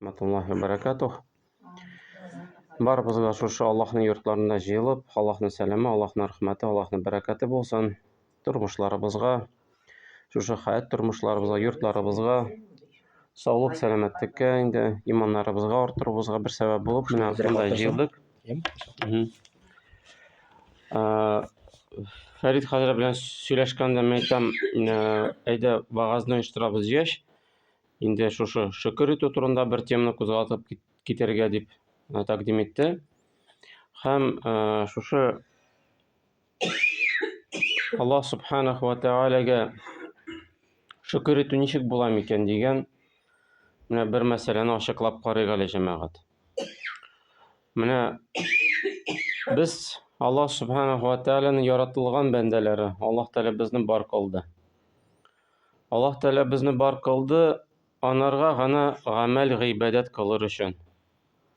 Рахматуллахи ва баракатух. Барыбызга шушы Аллаһның йортларында җыелып, Аллаһның сәламе, Аллаһның рәхмәте, Аллаһның бәрәкәте булсын. Тормышларыбызга, шушы хәят тормышларыбызга, йортларыбызга, саулык, сәламәтлеккә инде иманнарыбызга арттыруыбызга бер сәбәп булып, менә монда җыелдык. Фәрит хәзрәт белән сөйләшкәндә мин әйтәм, әйдә вагазны оештырабыз дигәч, Инде шушы шөкер итү турында бер теманы кузгатып китәргә дип тәкъдим итте. Һәм шушы Аллаһ субханаху ва таалагә шөкер итү ничек була микән дигән менә бер мәсьәләне ачыклап карыйк әле, җәмәгать. Менә без Аллаһ субханаху ва тааляның яратылган бәндәләре. Аллаһ Тәгалә безне бар кылды. Аллаһ Тәгалә безне бар кылды, анарга гына гамәл гыйбадәт кылыр өчен.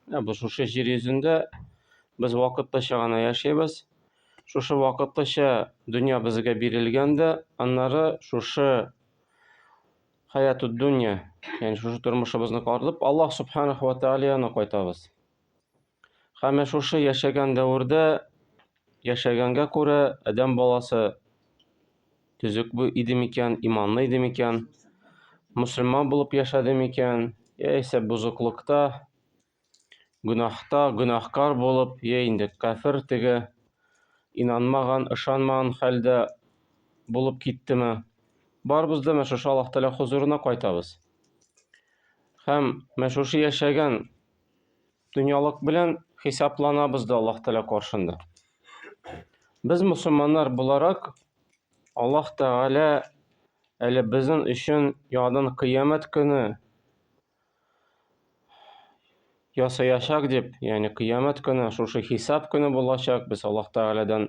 Менә бу шушы җир йөзендә без вакытлыча гына яшибез. Шушы вакытлыча дөнья безгә бирелгән дә, аннары шушы хаятуд дөнья, ягъни шушы тормышыбызны калдырып, Аллаһ субханаху ва тааля янына кайтабыз. Һәм шушы яшәгән дәвердә яшәгәнгә күрә адәм баласы төзек иде микән, иманлы иде микән, мөселман булып яшәде микән, яисә бозыклыкта, гөнаһта, гөнаһкар булып, я инде кафир теге инанмаган, ышанмаган хәлдә булып киттеме? Барыбыз да менә шушы Аллаһ Тәгалә хозурына кайтабыз. Һәм менә шушы яшәгән Дөньялык белән хисапланабыз да Аллаһ Тәгалә каршында. Без мусульманнар буларак Аллаһ Тәгалә әле безнең өчен яңадан кыямәт көне ясаячак дип, ягъни кыямәт көне шушы хисап көне булачак. Без Аллаһ Тәгаләдән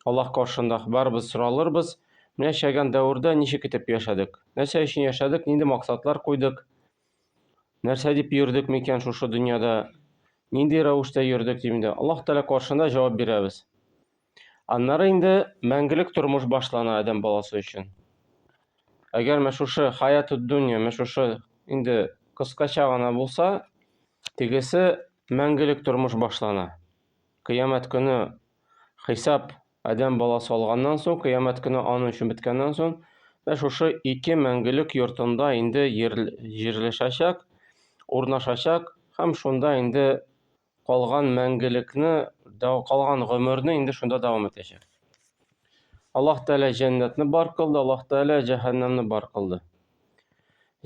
Аллаһ каршында барыбыз соралырбыз. Менә яшәгән дәвердә ничек итеп яшәдек? Нәрсә өчен яшәдек? Нинди максатлар куйдык? Нәрсә дип йөрдек микән шушы дөньяда? Нинди рәвештә йөрдек дип инде Аллаһ Тәгалә каршында җавап бирәбез. Аннары инде мәңгелек тормыш башлана адәм баласы өчен. Әгәр менә шушы хаятуд дөнья, менә шушы инде кыскача гына булса, тегесе мәңгелек тормыш башлана. Кыямәт көне хисап Адәм баласы алганнан соң, кыямәт көне аның өчен беткәннән соң, менә шушы ике мәңгелек йортында инде җирләшәчәк, урнашачак һәм шунда инде калган мәңгелекне, калган гомерне инде шунда дәвам итәчәк. Аллаһ Тәгалә җәннәтне бар кылды, Аллаһ Тәгалә җәһәннәмне бар кылды.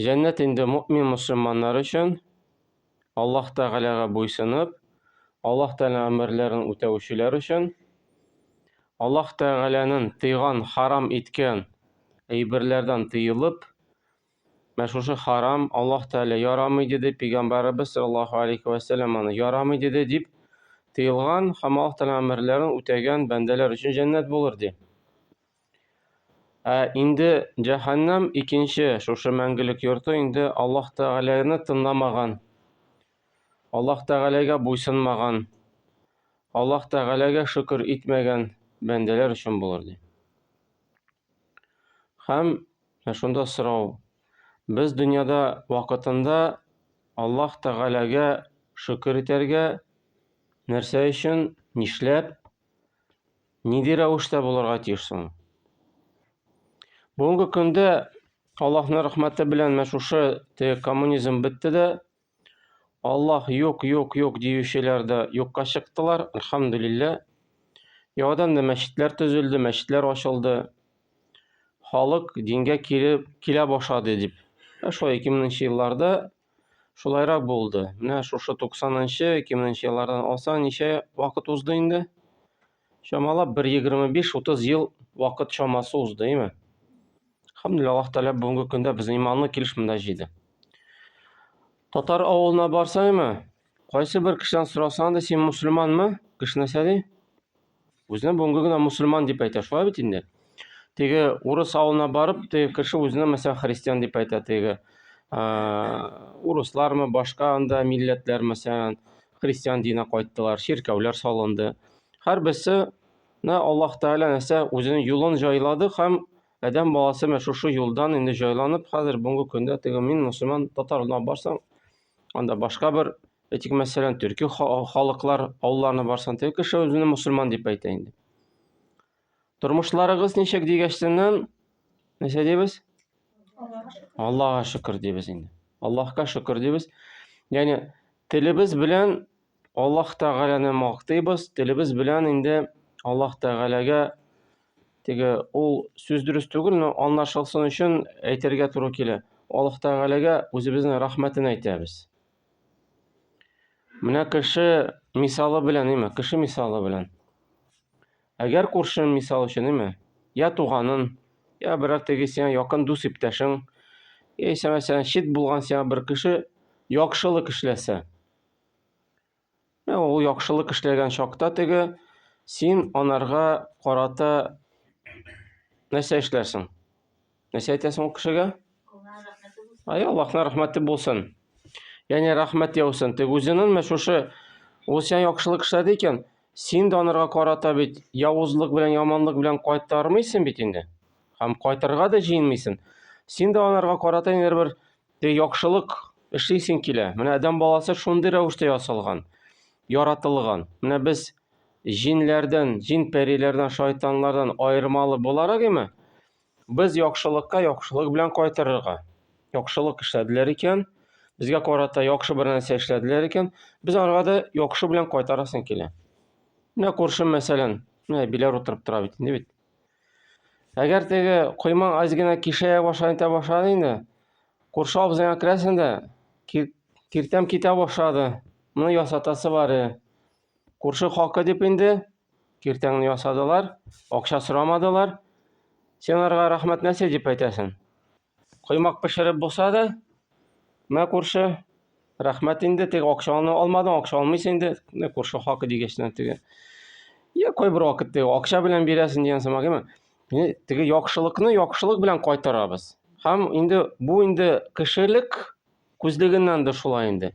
Җәннәт инде мөмин мөселманнар өчен, Аллаһ Тәгаләгә буйсынып, Аллаһ Тәгалә әмерләрен үтәүчеләр өчен, Аллаһ Тәгаләнең тыйган, харам иткән әйберләрдән тыелып, менә шушы харам, Аллаһ Тәгалә ярамый диде, пәйгамбәребез саллаллаһу алейхи ва сәлләм аны ярамый диде дип тыелган һәм Аллаһ Тәгалә әмерләрен үтәгән бәндәләр өчен җәннәт булыр ди. Ә инде җәһәннәм икенче шушы мәңгелек йорты инде Аллаһ Тәгаләне тыңламаган, Аллаһ Тәгаләгә буйсынмаган, Аллаһ Тәгаләгә шөкер итмәгән бәндәләр өчен булыр ди. Һәм шунда сорау. Без дөньяда вакытында Аллаһ Тәгаләгә шөкер итәргә нәрсә өчен, нишләп Нинди рәвештә булырга тиеш соң? Бүгенге көндә Аллаһның рәхмәте белән менә шушы теге коммунизм бетте дә, Аллаһ юк, юк, юк диючеләр дә юкка чыктылар, әлхәмдүлилләһ. Яңадан да мәчетләр төзелде, мәчетләр ачылды. Халык дингә килеп килә башлады дип. Ә шулай 2000 елларда шулайрак булды. Менә шушы 90-нчы, 2000-нче еллардан алсаң, ничә вакыт узды инде? Чамалап бер 25-30 ел вакыт чамасы узды, әйме? Әлхәмдүлилләһ, Аллаһ Тәгалә бүгенге көндә безне иманлы килеш монда җыйды. Татар авылына барсаң, әйме? Кайсы бер кешедән сорасаң да, син мусульманмы? Кеше нәрсә ди? Үзенә бүгенге генә мусульман дип әйтә, шулай бит инде. Теге урыс авылына барып, теге кеше үзенә мәсәлән христиан дип әйтә, теге урыслармы, башка анда милләтләр мәсәлән христиан диненә кайттылар, чиркәүләр салынды. Һәрберсе на Аллаһ Тәгалә нәрсә үзенең юлын җайлады һәм адәм баласы менә шушы юлдан инде җайланып, хәзер бүгенге көндә теге мин мусульман татарына барсаң, Анда башка бер, әйтик, мәсәлән, төрки халыклар авылларына барсаң, теге кеше үзен мусульман дип әйтә инде. Тормышларыгыз ничек дигәчтеннән, нәрсә дибез? Аллаһка шөкер дибез инде. Аллаһка шөкер дибез. Ягъни телебез белән Аллаһ Тәгаләне мактыйбыз, телебез белән инде Аллаһ Тәгаләгә теге ул сүз дөрес түгел, но аңлашылсын өчен әйтергә туры килә. Аллаһ Тәгаләгә үзебезнең рәхмәтен әйтәбез. Менә кеше мисалы белән, әйме, кеше мисалы белән. Әгәр күршең мисал өчен, әйме, я туганын, я берәр теге сиңа якын дус иптәшең, яисә мәсәлән чит булган сиңа бер кеше яхшылык эшләсә, Ул яхшылык эшләгән чакта теге син анарга карата нәрсә эшләрсең? Нәрсә әйтәсең ул кешегә? Ай, Аллаһның рәхмәте булсын. Ягъни рәхмәт яусын. Теге үзенең менә шушы ул сиңа яхшылык эшләде икән, син дә анарга карата бит явызлык белән, яманлык белән кайтармыйсың бит инде. Һәм кайтырга да җыенмыйсың. Син дә анарга карата инде бер Те яхшылык эшлисең килә. Менә адәм баласы шундый рәвештә ясалган, яратылган. Менә без җинләрдән, җин пәриләрдән, шайтаннардан аермалы буларак име, без яхшылыкка яхшылык белән кайтарырга. Яхшылык эшләделәр икән, безгә карата яхшы бер нәрсә эшләделәр икән, без аларга да яхшы белән кайтарасың килә. Менә күршем, мәсәлән, менә әбиләр утырып тора бит инде бит. Әгәр теге коймаң аз генә кишәя башлады, итә башлады инде. Күрше абзыйга керәсең дә, киртәм китә башлады. Моны ясатасы бар. Күрше хакы дип инде киртәңне ясадылар, акча сорамадылар. Син аларга рәхмәт нәрсә дип әйтәсең? Коймак пешереп булса да, мә күрше, рәхмәт инде, теге акчаны алмадың, акча алмыйсың инде, менә күрше хакы дигәчтән теге. Я кайбер вакыт теге акча белән бирәсең дигән сымак, әйме? Теге яхшылыкны яхшылык белән кайтарабыз. Һәм инде бу инде кешелек күзлегеннән дә шулай инде.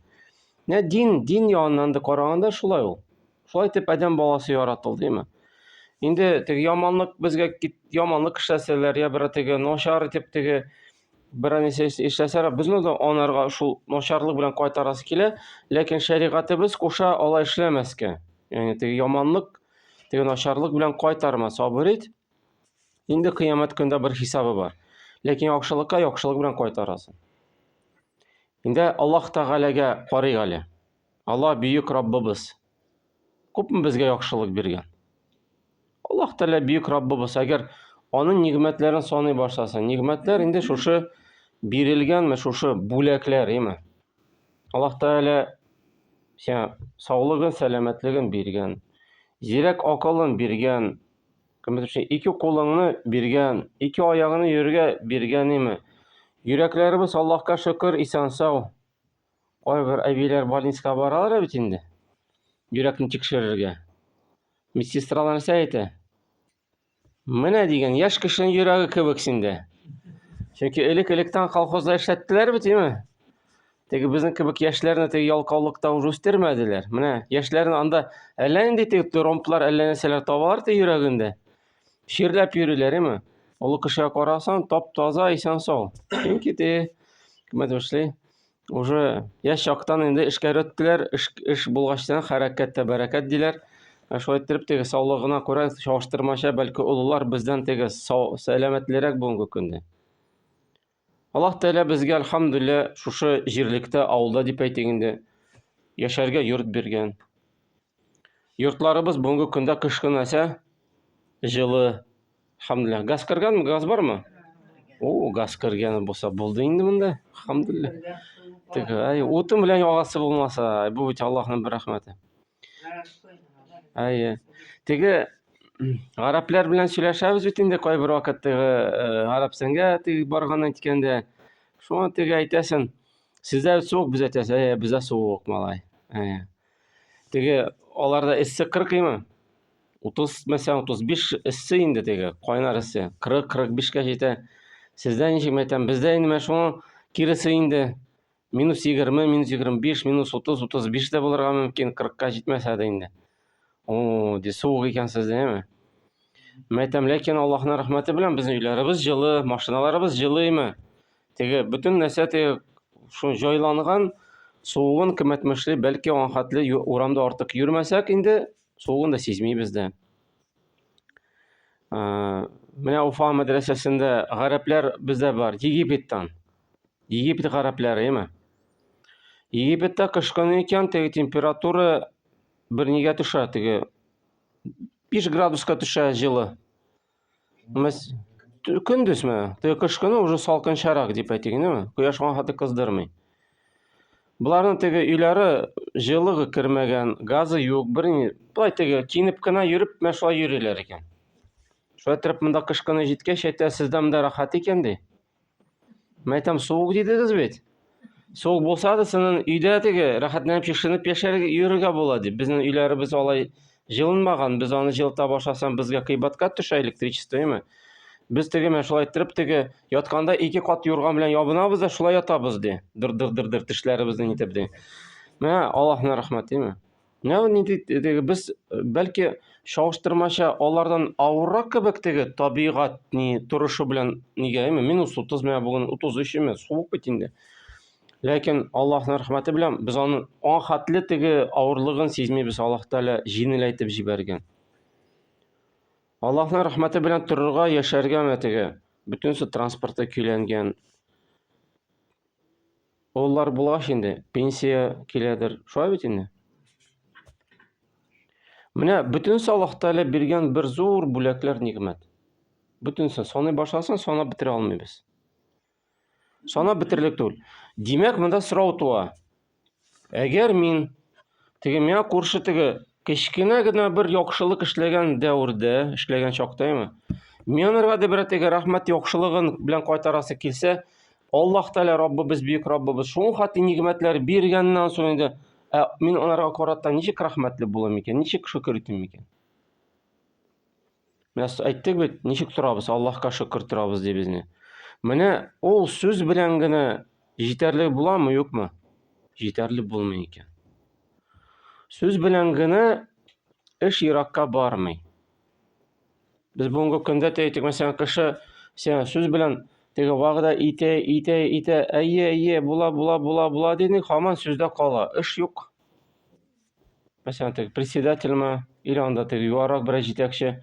Менә дин, дин ягыннан да караганда шулай ул. Шулай итеп адәм баласы яратылды, димме? Инде теге яманлык безгә яманлык эшләсәләр, я бер теге начар итеп теге бер нәрсә эшләсәләр, безне дә анарга шул начарлык белән кайтарасы килә, ләкин шәригатебез куша алай эшләмәскә. Ягъни теге яманлык, теге начарлык белән кайтарма, сабыр ит. Инде кыямәт көндә бер хисабы бар. Ләкин яхшылыкка яхшылык белән кайтарасың. Инде Аллаһ Тәгаләгә карыйк әле. Аллаһ бөек Раббыбыз. Күпме безгә яхшылык биргән. Аллаһ Тәгалә бөек Раббыбыз. Әгәр аның нигъмәтләрен саный башласаң, нигъмәтләр инде шушы бирелгәнме, шушы бүләкләр, әйме? Аллаһ Тәгалә сиңа саулыгын, сәламәтлеген биргән, зирәк акылын биргән, Кемдер ике кулыңны биргән, ике аягыңны йөрергә биргән име? Йөрәкләребез Аллаһка шөкер исән-сау. Кайбер әбиләр больницага баралар бит инде. Йөрәкне тикшерергә. Медсестралар нәрсә әйтә? Менә дигән яшь кешенең йөрәге кебек синдә. Чөнки элек-электән колхозда эшләттеләр бит, име? Теге безнең кебек яшьләрне теге ялкаулыкта уже үстермәделәр. Менә яшьләрне анда әллә нинди теге тромблар, әллә нәрсәләр табалар теге йөрәгендә. Чирләп йөриләр, име? Олы кешегә карасаң, тап-таза, исән-сау. Чөнки теге, кем әйтмешли, уже яшь чактан инде эшкә өйрәттеләр, эш, эш булгачтан хәрәкәттә бәрәкәт диләр. Ә шулай иттереп теге саулыгына күрә чагыштырмача, бәлки олылар бездән теге сау, сәламәтлерәк бүгенге көндә. Аллаһ Тәгалә безгә, әлхәмдүлилләһ, шушы җирлектә, авылда дип әйтик инде, яшәргә йорт биргән. Йортларыбыз бүгенге көндә кыш көне нәрсә? Җылы. Әлхәмдүлилләһ. Газ кергәнме? Газ бармы? О, газ кергән булса булды инде монда. Әлхәмдүлилләһ. Теге, әй, утын белән ягасы булмаса, бу бит Аллаһның бер рәхмәте. Әйе. Теге гарәпләр белән сөйләшәбез бит инде кайбер вакыт теге э, гарәп теге барган әйткәндә. Шуңа теге әйтәсең, сездә суык, без әйтәсез, әйе, бездә суык, малай. Әйе. Теге аларда эссе 40 име? 30, мәсәлән, 35 эссе инде теге, кайнар эссе. 40-45кә җитә. Сездә ничек әйтәм, бездә инде менә шуның киресе инде. Минус 20, минус 25, минус 30, 35 дә булырга мөмкин, 40-ка җитмәсә дә инде. О, ди суык икән сездә, әйме? Мәйтәм, ләкин Аллаһның рәхмәте белән безнең өйләребез җылы, машиналарыбыз җылы име? Теге бөтен нәрсә теге шул җайланган. Суыгын кем әйтмешли, бәлки аңа хәтле урамда артык йөрмәсәк инде, суыгын да сизмибез дә. Менә Уфа мәдрәсәсендә гарәпләр бездә бар, Египеттан. Египет гарәпләре, әйме? Египетта кыш көне икән, теге температура бер нигә төшә, теге 5 градуска төшә җылы. Көндезме? Теге кыш көне уже салкынчарак дип әйтик, инеме? Кояш аңа хәтле кыздырмый. Боларның теге өйләре җылыгы кермәгән, газы юк, берни. Болай теге киенеп кенә йөреп, менә шулай йөриләр икән. Шулай торып монда кыш көне җиткәч, әйтә, сездә монда рәхәт икән ди. Мен әйтәм, суык дидегез бит. Суык булса да, синең өйдә теге рәхәтләнеп чишенеп яшәргә йөрергә була дип. Безнең өйләребез алай җылынмаган, без аны җылыта башласаң, безгә кыйбатка төшә электричество, әйме? Без теге менә шулай иттереп теге ятканда ике кат юрган белән ябынабыз да шулай ятабыз ди. Дыр-дыр-дыр-дыр тешләребезне нитеп ди. Менә Аллаһның рәхмәте, әйме? Менә нинди теге без бәлки чагыштырмача алардан авыррак кебек теге табигать ни торышы белән нигә әйме минус 30 менә бүген 33 име суык бит инде. Ләкин Аллаһның рәхмәте белән без аның ахатлы теге авырлыгын сизмибез, Аллаһ Тәгалә җиңеләйтеп җибәргән. Аллаһның рәхмәте белән торырга, яшәргә менә теге бөтенесе транспорты көйләнгән. Олылар булгач инде, пенсия киләдер. Шулай бит инде. Менә бөтенесе Аллаһ Тәгалә биргән бер зур бүләкләр, нигъмәт. Бөтенесен саный башласаң, санап бетерә алмыйбыз. Санап бетерерлек түгел. Димәк, монда сорау туа. Әгәр мин теге миңа күрше теге кечкенә генә бер яхшылык эшләгән дәвердә, эшләгән чакта әйме, мин анарга да бер теге рәхмәт яхшылыгын белән кайтарасы килсә, Аллаһ Тәгалә Раббыбыз, бөек Раббыбыз, шул хәтле нигъмәтләр биргәннән соң инде, ә мин анарга карата ничек рәхмәтле булам икән, ничек шөкер итим икән? Менә әйттек бит, ничек торабыз, Аллаһка шөкер торабыз дибез не. Менә ул сүз белән генә җитәрлек буламы, юкмы? Җитәрлек булмый икән. Сүз белән генә эш еракка бармый. Без бүгенге көндә дә әйтик, мәсәлән, кеше сиңа сүз белән теге вәгъдә итә, итә, итә, әйе, әйе, була, була, була, була дидең, һаман сүздә кала, эш юк. Мәсәлән, теге председательме или анда теге югарырак берәр җитәкче.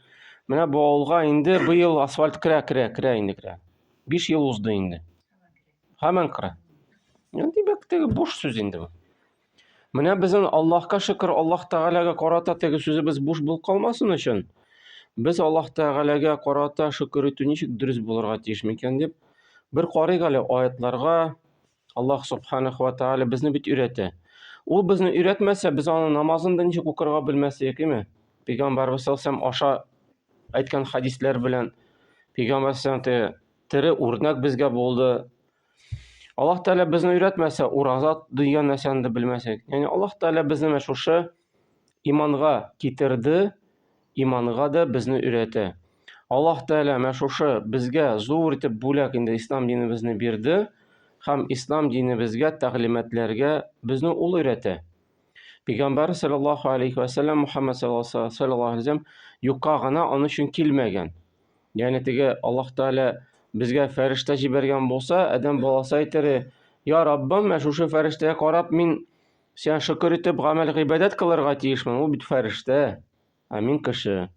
Менә бу авылга инде быел асфальт керә, керә, керә инде керә. 5 ел узды инде. Һаман керә. Инде димәк, теге буш сүз инде бу. Менә безнең Аллаһка шөкер, Аллаһ Тәгаләгә карата теге сүзебез буш булып калмасын өчен, без Аллаһ Тәгаләгә карата шөкер итү ничек дөрес булырга тиеш микән дип, бер карыйк әле аятларга, Аллаһ Субханаху ва Тааля безне бит өйрәтә. Ул безне өйрәтмәсә, без аның намазын да ничек укырга белмәс идек, әйме? Пәйгамбәрбез саллаллаху аша әйткән хадисләр белән Пәйгамбәр саллаллаху тере үрнәк безгә булды. Аллаһ Тәгалә безне өйрәтмәсә, ураза дигән нәрсәне дә белмәсәк. Ягъни Аллаһ Тәгалә безне менә шушы иманга китерде, иманга да безне өйрәтә. Аллаһ Тәгалә менә шушы безгә зур итеп бүләк инде ислам динебезне бирде һәм ислам динебезгә тәгълиматләргә безне ул өйрәтә. Пәйгамбәр саллаллаһу алейхи ва сәлләм Мухаммад саллаллаһу алейхи ва юкка гына аның өчен килмәгән. Ягъни теге Аллаһ Тәгалә безгә фәрештә җибәргән булса, адәм баласы әйтер, "Я Раббым, менә шушы фәрештәгә карап мин сиңа шөкер итеп гамәл гыйбадәт кылырга тиешмен, ул бит фәрештә, ә мин кеше.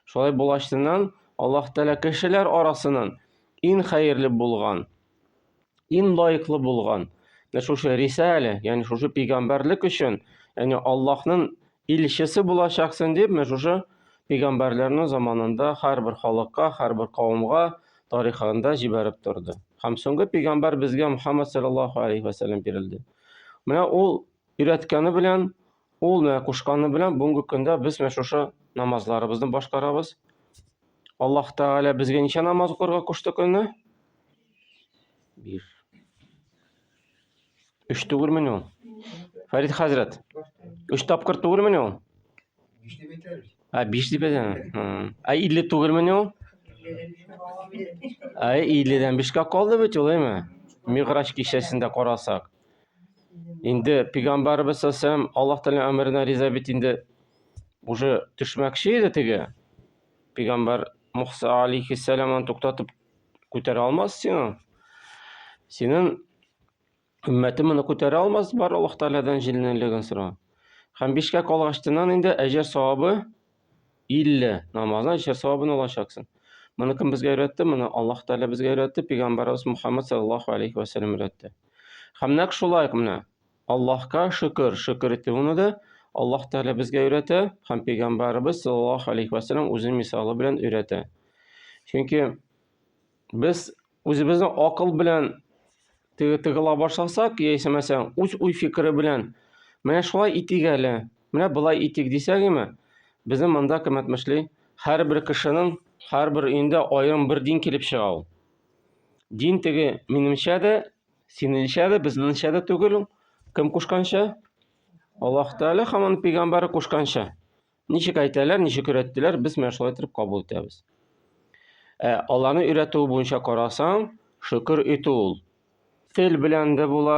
Шулай булачтыннан Аллаһ Тәгалә кешеләр арасыннан иң хәерле булган, иң лаеклы булган, менә шушы рисалә, ягъни шушы пәйгамбәрлек өчен, ягъни Аллаһның илчесе булачаксың дип, менә шушы пәйгамбәрләрнең заманында һәрбер халыкка, һәрбер кавымга тарихында җибәреп торды. Һәм соңгы пәйгамбәр безгә Мухаммад саллаллаһу алейхи ва сәлләм бирелде. Менә ул өйрәткәне белән, ул менә кушканы белән бүгенге көндә без менә шушы намазларыбызны башкарабыз. Аллаһ Тәгалә безгә ничә намаз укырга кушты көнне? Биш. Өч түгелмени ул? Фәрид хәзрәт. Өч тапкыр түгелмени ул? Биш дип әйтәләр. Ә, биш дип әйтәләр. Ә 50 түгелмени ул? Ә 50-дән бишкә калды бит ул, әйме? Миграч кичәсендә карасак. Инде пәйгамбәребез саллаллаху Аллаһ Тәгалә әмеренә риза бит инде уже төшмәкче иде теге. Пәйгамбәр Муса алейхиссәлам аны туктатып күтәрә алмас сиңа. Синең Өммәте моны күтәрә алмас, бар Аллаһ Тәгаләдән җиңеллеген сора. Һәм бишкә калгачтыннан инде әҗер савабы 50 намаздан әҗер савабын алачаксың. Моны кем безгә өйрәтте? Моны Аллаһ Тәгалә безгә өйрәтте, пәйгамбәребез Мухаммад саллаллаһу алейхи ва сәлләм өйрәтте. Һәм нәкъ шулай ук менә Аллаһка шөкер, шөкер итүне дә Аллаһ Тәгалә безгә өйрәтә һәм пәйгамбәребез саллаллаһу алейхи ва сәлләм үзенең мисалы белән өйрәтә. Чөнки без үзебезнең акыл белән теге тыгыла башласак, яисә мәсәлән, үз уй фикере белән менә шулай итик әле, менә болай итик дисәк име, безнең монда кем әйтмешли, һәрбер кешенең һәрбер өендә аерым бер дин килеп чыга ул. Дин теге минемчә дә, синеңчә дә, безнеңчә дә түгел ул. Кем кушканча? Аллаһ Тәгалә һәм аның пәйгамбәре кушканча. Ничек әйтәләр, ничек өйрәттеләр, без менә шулай итеп кабул итәбез. Ә аларны өйрәтүе буенча карасаң, шөкер итү ул. Тел белән дә була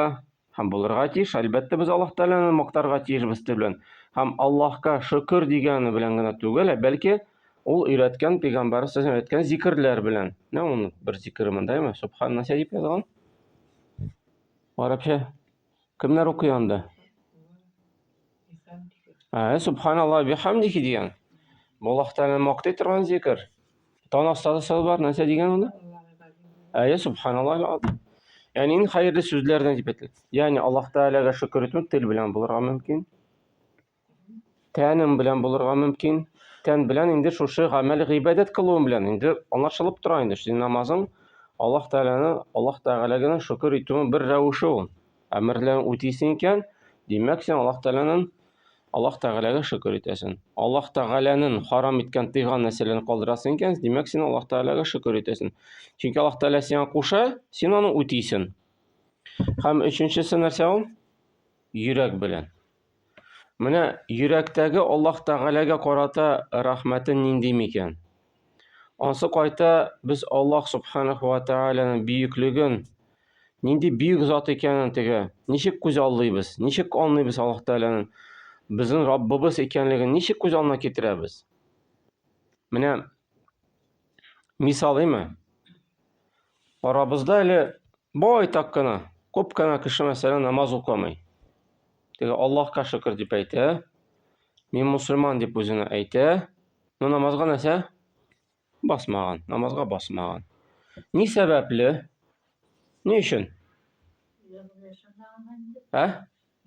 һәм булырга тиеш. Әлбәттә, без Аллаһ Тәгаләне мактарга тиешбез тел белән. Һәм Аллаһка шөкер дигәне белән генә түгел, ә бәлки ул өйрәткән пәйгамбәр сүзен өйрәткән зикерләр белән. Менә ул бер зикере монда, әйме? Субхан нәрсә дип язылган? Гарәпчә. Кемнәр укый анда? Ә, субханаллах бихамдихи дигән. Бу Аллаһ Тәгаләне мактый торган зикер. Тан астасы бар, нәрсә дигән анда? Әйе, субханаллах. Ягъни иң хәерле сүзләрдән дип әйтелә. Ягъни Аллаһ Тәгаләгә шөкер итү тел белән булырга мөмкин. Тәнем белән булырга мөмкин. Тән белән инде шушы гамәл гыйбадәт кылуым белән инде аңлашылып тора инде. Синең намазың Аллаһ Тәгаләне, Аллаһ Тәгаләгә шөкер итүнең бер рәвеше ул. Әмерләрен үтисең икән, димәк син Аллаһ Тәгаләнең Аллаһ Тәгаләгә шөкер итәсең. Аллаһ Тәгаләнең харам иткән тыйган нәрсәләрен калдырасың икән, димәк син Аллаһ Тәгаләгә шөкер итәсең. Чөнки Аллаһ Тәгалә сиңа куша, син аны үтисең. Һәм өченчесе нәрсә ул? Йөрәк белән. Менә йөрәктәге Аллаһ Тәгаләгә карата рәхмәте нинди микән? Ансы кайта без Аллаһ Субханаху ва Тәгаләнең бөеклеген, нинди бөек зат икәнен теге, ничек күз алдыйбыз, ничек аңлыйбыз Аллаһ Тәгаләнең безнең Раббыбыз икәнлеген ничек күз алдына китерәбез? Менә мисал име? Арабызда әле байтак кына, күп кенә кеше мәсәлән намаз укымый. Теге Аллаһка шөкер дип әйтә. Мин мусульман дип үзенә әйтә. Но намазга нәрсә? Басмаган, намазга басмаган. Ни сәбәпле? Ни өчен? Ә?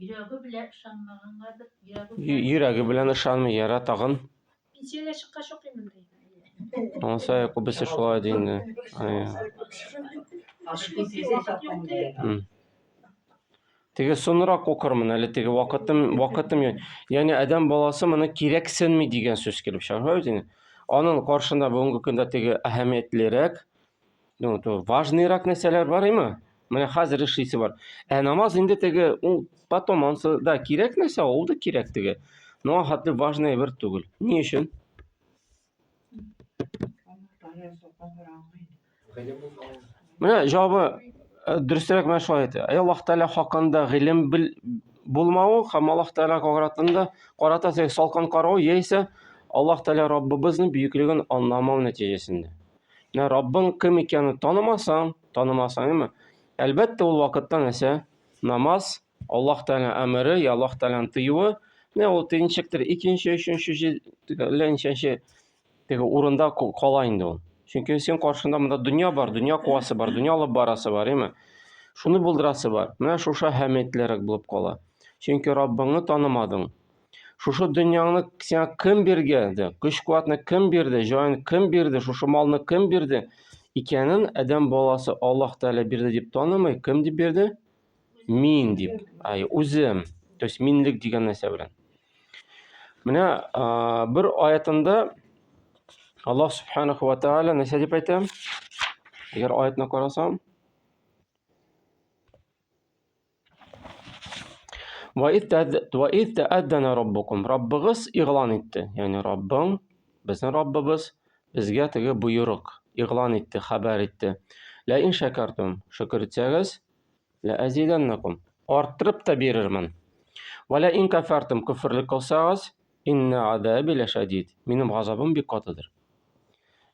Йөрәге белән ышанмагангадыр, йөрәге белән. Йөрәге белән ышанмый, яра тагын. Пенсиягә чыккач укыймын ди. Анысы күбесе шулай ди инде. Теге соңрак укырмын әле теге вакытым вакытым юк. Ягъни адәм баласы моны кирәксенми дигән сүз килеп чыга. Шулай бит инде. Аның каршында бүгенге көндә теге әһәмиятлерәк ну, то важныйрак нәрсәләр бар име? Менә хәзер эшлисе бар. Ә намаз инде теге, ул потом ансы да кирәк нәрсә, ул да кирәк теге. Но хәтле важный бер түгел. Ни өчен? Менә җавабы э, дөресрәк менә шулай әйтә. Әй Аллаһ Тәгалә хакында гыйлем бил булмавы һәм Аллаһ Тәгалә каратында карата салкын карау яисә Аллаһ Тәгалә Раббыбызның бөеклеген аңламау нәтиҗәсендә. Менә Раббың кем икәнен танымасаң, танымасаң, әйме? Әлбәттә, ул вакытта нәрсә? Намаз, Аллаһ Тәгалә әмере, я Аллаһ Тәгаләнең тыюы, менә ул ничектер икенче, өченче, әллә ничәнче теге урында кала инде ул. Чөнки син каршында монда дөнья бар, дөнья куасы бар, дөнья алып барасы бар, әйме? Шуны булдырасы бар. Менә шушы әһәмиятлерәк булып кала. Чөнки Раббыңны танымадың. Шушы дөньяңны сиңа кем биргән? Көч-куәтне кем бирде? Җаен кем бирде? Шушы малны кем бирде? Икәнен адәм баласы Аллаһ Тәгалә бирде дип танымый. Кем дип бирде? Мин дип. Ай, үзем. То есть минлек дигән нәрсә белән. Менә бер аятында Аллаһ Субханаху ва Тааля нәрсә дип әйтә? Әгәр аятны карасам, Ва из тәәддәнә раббукум. Раббыгыз игълан итте. Ягъни Раббың, безнең Раббыбыз безгә теге боерык игълан итте, хәбәр итте. Лә ин шәкәртум, шөкер итсәгез, лә әзидәннәкум. Арттырып та бирермен. Ва лә ин кәфәртум, көферлек кылсагыз, иннә азаби ләшәдид. Минем газабым бик катыдыр.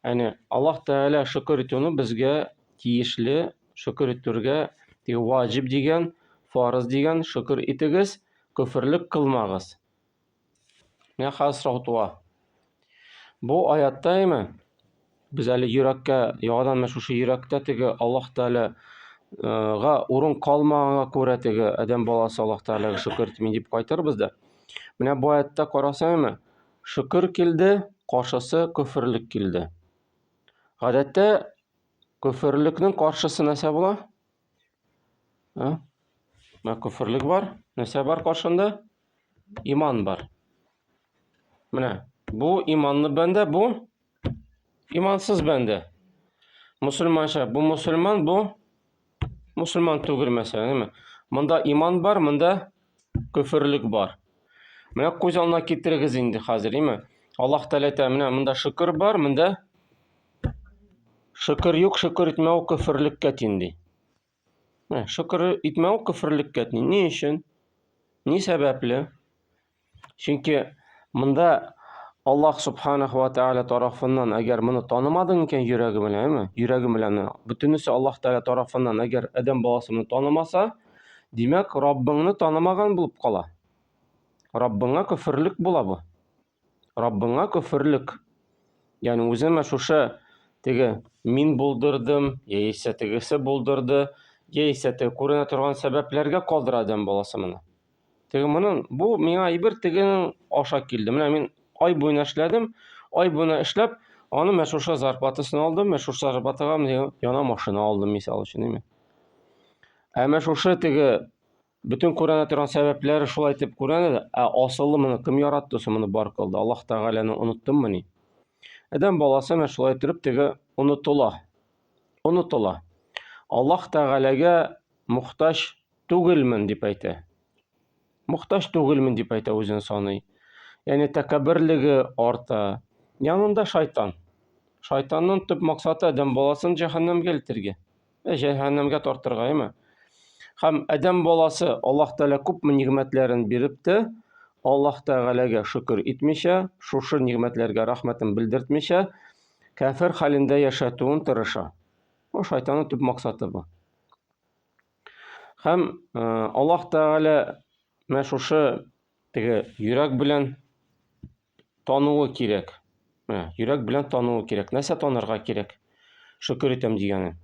Әне Аллаһ Тәгалә шөкер итүне безгә тиешле шөкер итүргә теге ваҗиб дигән. фарыз дигән, шөкер итегез, көферлек кылмагыз. Менә хәзер сорау туа. Бу аятта әйме? Без әле йөрәккә, яңадан менә шушы йөрәктә теге Аллаһ Тәгаләгә урын калмаганга күрә теге адәм баласы Аллаһ Тәгаләгә шөкер итми дип кайтырбыз да. Менә бу аятта карасаң әйме? Шөкер килде, каршысы көферлек килде. Гадәттә көферлекнең каршысы нәрсә була? Ә? Менә көферлек бар. Нәрсә бар каршында? Иман бар. Менә бу иманлы бәндә, бу имансыз бәндә. Мусульманча, бу мусульман, бу мусульман түгел мәсәлән, әйме? Монда иман бар, монда көферлек бар. Менә күз алдына китерегез инде хәзер, әйме? Аллаһ Тәгалә әйтә, менә монда шөкер бар, монда шөкер юк, шөкер итмәү көферлеккә тиң ди. Менә шөкер итмәү көферлеккә тиң. Ни өчен? Ни сәбәпле? Чөнки монда Аллаһ субханаху ва тааля тарафыннан әгәр моны танымадың икән йөрәге белән, әйме? Йөрәге белән бөтенесе Аллаһ Тәгалә тарафыннан әгәр адәм баласы моны танымаса, димәк, Раббыңны танымаган булып кала. Раббыңа көферлек була бу. Раббыңа көферлек. Ягъни үземә шушы теге мин булдырдым, яисә тегесе булдырды, яисә теге күренә торган сәбәпләргә калдыра адәм баласы моны. Теге моның бу миңа әйбер тегенең аша килде. Менә мин ай буена эшләдем, ай буена эшләп, аны менә шушы зарплатасын алдым, менә шушы зарплатага яңа машина алдым, мисал өчен, әйме. Ә менә шушы теге Бөтен күренә торган сәбәпләре шулай итеп күренә дә, ә асылы моны кем яратты соң, моны бар кылды? Аллаһ Тәгаләне оныттыммыни? Адәм баласы менә шулай итеп теге онытыла. Онытыла. Аллаһ Тәгаләгә мохтаҗ түгелмен дип әйтә. Мохтаҗ түгелмен дип әйтә үзен саный. Ягъни тәкәбберлеге арта. Янында шайтан. Шайтанның төп максаты адәм баласын җәһәннәмгә илтергә. Җәһәннәмгә тартырга, әйме? Һәм адәм баласы Аллаһ Тәгалә күпме нигъмәтләрен биреп тә, Аллаһ Тәгаләгә шөкер итмичә, шушы нигъмәтләргә рәхмәтен белдертмичә, кәфер хәлендә яшәтүен тырыша. Бу шайтанның төп максаты бу. Һәм Аллаһ Тәгалә менә шушы теге йөрәк белән тануы кирәк. Менә, йөрәк белән тануы кирәк. Нәрсә танырга кирәк? Шөкер итәм дигәне.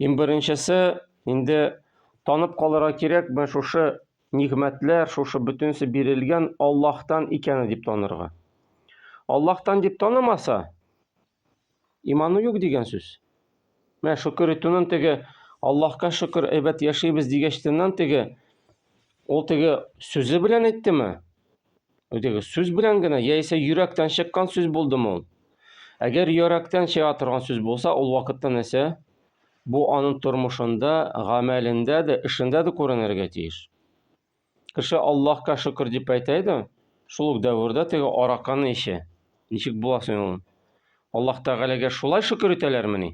Иң беренчесе, инде танып калырга кирәк, менә шушы нигъмәтләр, шушы бөтенесе бирелгән Аллаһтан икәне дип танырга. Аллаһтан дип танымаса, Иманы юк дигән сүз. Менә шөкер итүнең теге Аллаһка шөкер әйбәт яшибез дигәчтеннән теге ул теге сүзе белән әйттеме? Теге сүз белән генә яисә йөрәктән чыккан сүз булдымы ул? Әгәр йөрәктән чыга торган сүз булса, ул вакытта нәрсә? Бу аның тормышында, гамәлендә дә, эшендә дә күренергә тиеш. Кеше Аллаһка шөкер дип әйтә иде, шул ук дәвердә теге араканы эчә. Ничек була соң ул? Аллаһ Тәгаләгә шулай шөкер итәләрмени?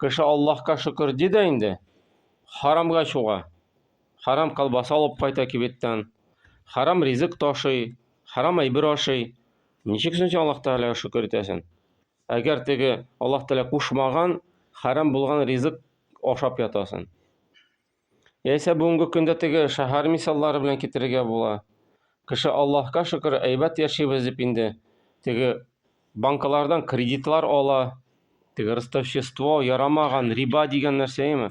Кеше Аллаһка шөкер ди дә инде, харамга чуга. Харам колбаса алып кайта кибеттән, харам ризык ташый, харам әйбер ашый. Ничек соң син Аллаһ Тәгаләгә шөкер итәсең? Әгәр теге Аллаһ Тәгалә кушмаган, харам булган ризык ашап ятасың. Яисә бүгенге көндә теге шәһәр мисаллары белән китерергә була. Кеше Аллаһка шөкер, әйбәт яшибез дип инде теге банкалардан кредитлар ала, теге ростовщество, ярамаган, риба дигән нәрсә әйме?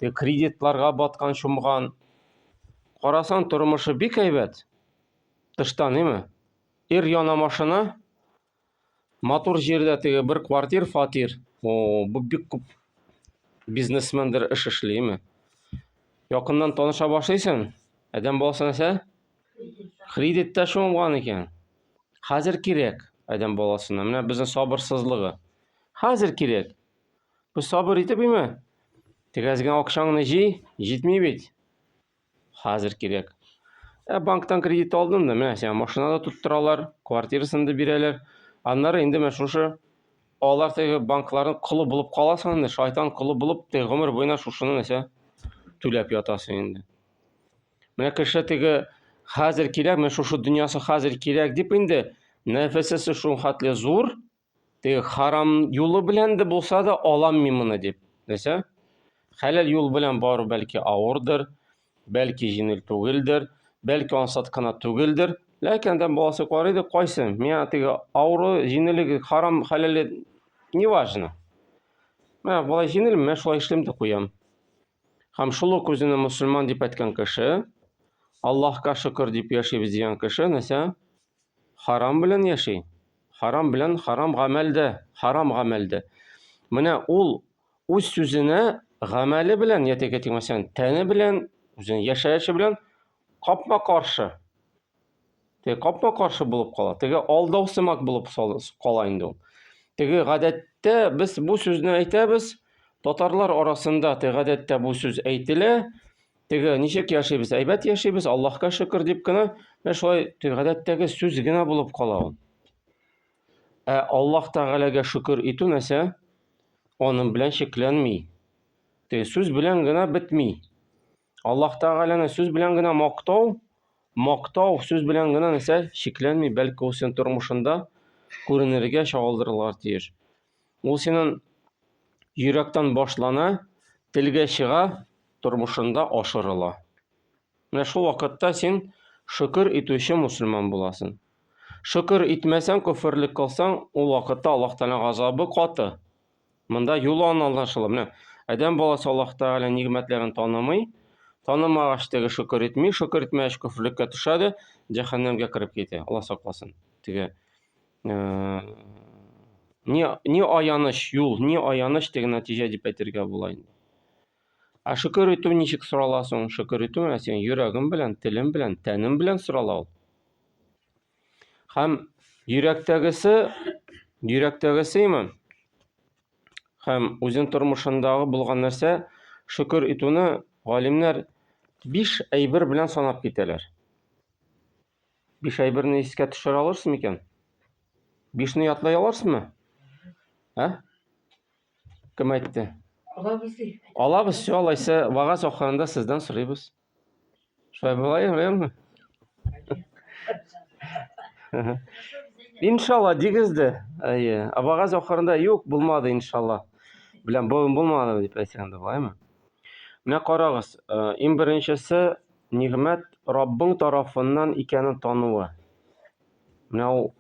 Теге кредитларга баткан, чумган. Карасаң, тормышы бик әйбәт. Тыштан, әйме? Ир яна машина, Матур җирдә теге бер квартир, фатир. О, бу бик күп бизнесмендер эш эшлиме? Якыннан таныша башлыйсың, адәм баласы нәрсә? Кредитта чумган икән. Хәзер кирәк адәм баласына. Менә безнең сабырсызлыгы. Хәзер кирәк. Без сабыр итеп име? Теге әз генә акчаңны җый, җитми бит. Хәзер кирәк. Ә банктан кредит алдың да, менә сиңа машина да тоттыралар, квартирасын да бирәләр. Аннары инде менә шушы алар теге банкларның колы булып каласың инде, шайтан колы булып, теге гомер буена шушыны нәрсә түләп ятасың инде. Менә кеше теге хәзер кирәк, менә шушы дөньясы хәзер кирәк дип инде нәфесесе шул хәтле зур, Теге харам юлы белән дә булса да алам мин моны дип. Нәрсә? Хәләл юл белән бару бәлки авырдыр. Бәлки җиңел түгелдер, бәлки ансат кына түгелдер. Ләкин адәм баласы карый да, кайсы, миңа теге авыру, җиңеллеге, харам, хәләле, неважно. Менә болай җиңел, менә шулай эшлим дә куям. Һәм шул ук үзенә мөселман дип әйткән кеше, Аллаһка шөкер дип яшибез дигән кеше, нәрсә? Харам белән яши. Харам белән харам гамәлдә, харам гамәлдә. Менә ул үз сүзенә гамәле белән, яки әйтик, мәсәлән, тәне белән, үзенең яшәеше белән капма-каршы. Теге капма-каршы булып кала. Теге алдау сымак булып кала инде ул. Теге гадәттә без бу сүзне әйтәбез, татарлар арасында теге гадәттә бу сүз әйтелә. Теге ничек яшибез? Әйбәт яшибез, Аллаһка шөкер дип кенә, менә шулай теге гадәттәге сүз генә булып кала ул. Ә Аллаһ Тәгаләгә шөкер итү нәрсә? Аның белән чикләнми. Теге сүз белән генә бетми. Аллаһ Тәгаләне сүз белән генә мактау, мактау сүз белән генә нәрсә чикләнми, бәлки ул синең тормышында күренергә, чагылдырылырга тиеш. Ул синең йөрәктән башлана, телгә чыга, тормышында ашырыла. Менә шул вакытта син шөкер итүче мусульман буласың. Шөкер итмәсәң, көферлек кылсаң, ул вакытта Аллаһ Тәгалә газабы каты. Монда юл аңлашыла. Менә адәм баласы Аллаһ Тәгалә нигъмәтләрен танымый, танымагач теге шөкер итми, шөкер итмәгәч көферлеккә төшә дә җәһәннәмгә кереп китә. Аллаһ сакласын. Теге ни ни аяныч юл, ни аяныч теге нәтиҗә дип әйтергә була инде. Ә шөкер итү ничек сорала соң? Шөкер итү менә синең йөрәгең белән, телең белән, тәнең белән сорала ул. Һәм йөрәктәгесе, йөрәктәгесе иман. Һәм үзен тормышындагы булган нәрсә шөкер итүне галимнәр биш әйбер белән санап китәләр. Биш әйберне искә төшерә алырсыз микән? Бишне ятлай алырсызмы? Ә? Кем әйтте? Алабыз ди. Алабыз, все, алайса, вагаз ахырында сездән сорыйбыз. Шулай була, ярыймы? Иншалла, дигез дә. Әйе. Ә вагаз ахырында юк, булмады, иншалла. Белән бүген булмады дип әйтсәң дә буламы? Менә карагыз, э, иң беренчесе нигъмәт Раббың тарафыннан икәнен тануы. Менә ул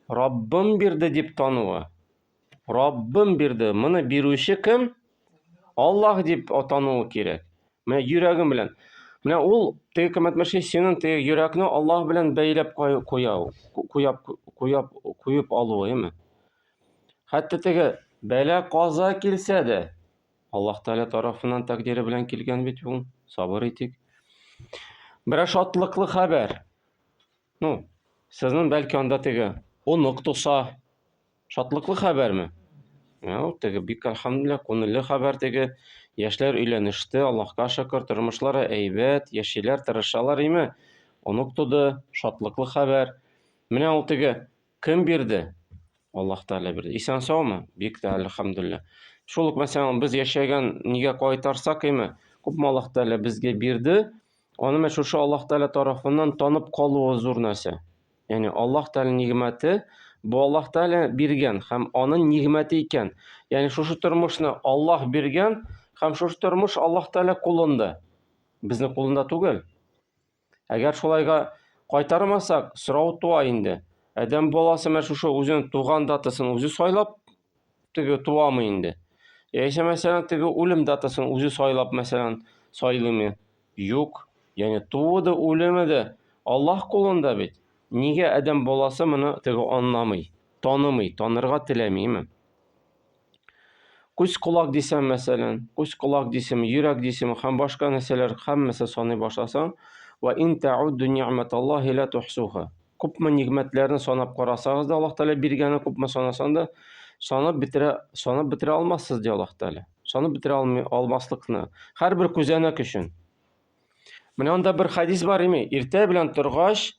Раббым бирде дип тануы. Раббым бирде. Моны бирүче кем? Аллаһ дип атануы кирәк. Менә йөрәгем белән. Менә ул теге кем әйтмешли, синең теге йөрәкне Аллаһ белән бәйләп куя, куяп, куяп, куеп алуы, әйме? Хәтта теге бәла каза килсә дә, Аллаһ Тәгалә тарафыннан тәкъдире белән килгән бит ул. Сабыр итик. Берәр шатлыклы хәбәр. Ну, сезнең бәлки анда теге онык туса, Шатлыклы хәбәрме? Юк, теге бик әлхәмдүлилләһ, күңелле хәбәр теге. Яшьләр өйләнеште, Аллаһка шөкер, тормышлары әйбәт, яшиләр, тырышалар име? Онык туды, шатлыклы хәбәр. Менә ул теге кем бирде? Аллаһ Тәгалә бирде. Исән саумы? Бик тә әлхәмдүлилләһ. Шул ук мәсәлән, без яшәгән нигә кайтарсак име? Күпме Аллаһ Тәгалә безгә бирде, аны менә шушы Аллаһ Тәгалә тарафыннан танып калуы зур нәрсә. Ягъни Аллаһ Тәгалә нигъмәте бу Аллаһ Тәгалә биргән һәм аның нигъмәте икән. Ягъни шушы тормышны Аллаһ биргән һәм шушы тормыш Аллаһ Тәгалә кулында. Безнең кулында түгел. Әгәр шулайга кайтармасак, сорау туа инде. Адәм баласы менә шушы үзенең туган датасын үзе сайлап теге туамы инде? Яисә, мәсәлән, теге үлем датасын үзе сайлап, мәсәлән, сайлыймы? Юк. Ягъни тууы да, үлеме дә Аллаһ кулында бит. Нигә адәм баласы моны теге аңламый, танымый, танырга теләмиме? Күз колак дисәм, мәсәлән, күз колак дисәм, йөрәк дисәм һәм башка нәрсәләр һәммәсе саный башласаң, ва ин та'удду ни'маталлаһи ла тухсуха. Күпме нигъмәтләрне санап карасагыз да, Аллаһ Тәгалә биргәне күпме санасаң да, санап бетерә, санап бетерә алмассыз, ди Аллаһ Тәгалә. Санап бетерә алмый, алмаслыкны. Һәрбер күзәнәк өчен. Менә анда бер хәдис бар ими, иртә белән торгач,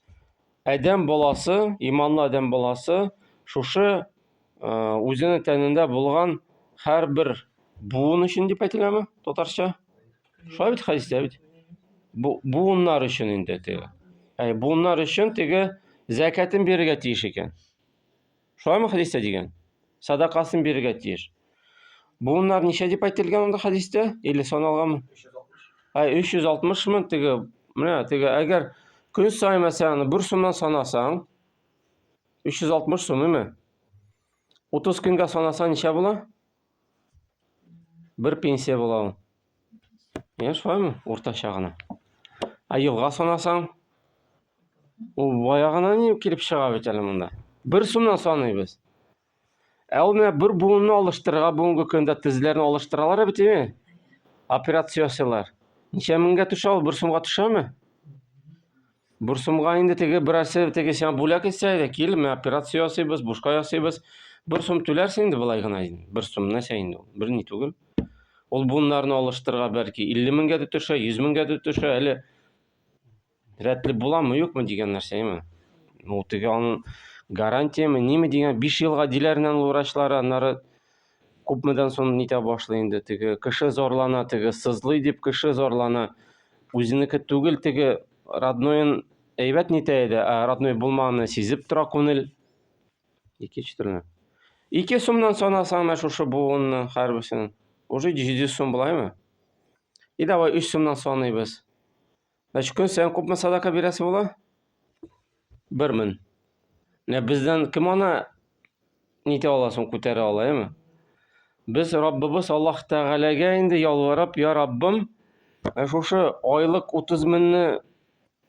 адәм баласы, иманлы адәм баласы шушы үзенең тәнендә булган һәрбер буын өчен дип әйтеләме татарча? Шулай бит хәдистә бит. Бу буыннар өчен инде теге. Әй, буыннар өчен теге зәкәтен бирергә тиеш икән. Шулаймы хәдистә дигән? Садакасын бирергә тиеш. Буыннар ничә дип әйтелгән анда хәдистә? Или саналганмы? Ә 360 мең теге, менә теге, әгәр көн саен мәсәлән бер сумнан санасаң, 360 сум, әйме? 30 көнгә санасаң ничә була? Бер пенсия була ул. Менә шулаймы? Уртача гына. Ә елга санасаң, ул бая гына ни килеп чыга бит әле монда. Бер сумнан саныйбыз. Ә ул менә бер буынны алыштырырга бүгенге көндә тезләрне алыштыралар бит, әйме? Операция ясыйлар. Ничә меңгә төшә ул? Бер сумга төшәме? Бер сумга инде теге берәрсе теге сиңа бүләк итсә иде, кил, менә операция ясыйбыз, бушка ясыйбыз. Бер сум түләрсең инде болай гына инде. Бер сум нәрсә инде ул? Бер ни түгел. Ул буыннарны алыштырырга бәлки 50 меңгә дә төшә, 100 меңгә дә төшә, әле рәтле буламы, юкмы дигән нәрсә, әйме? Ну, теге аның гарантияме, ниме дигән 5 елга диләр инде врачлар, аннары күпмедән соң нитә башлый инде теге кеше зарлана, теге сызлый дип кеше зарлана. Үзенеке түгел, теге родноен әйбәт нитә иде, ә родной булмаганны сизеп тора күңел. Икенче төрле. Ике сумнан санасаң менә шушы буынны һәрберсен. Уже 700 сум булаймы? И давай 3 сумнан саныйбыз. Значит, көн саен күпме садака бирәсе була? Бер мең. Менә бездән кем аны нитә ала соң, күтәрә ала, әйме? Без Раббыбыз Аллаһ Тәгаләгә инде ялварып, я Раббым, шушы айлык 30 меңне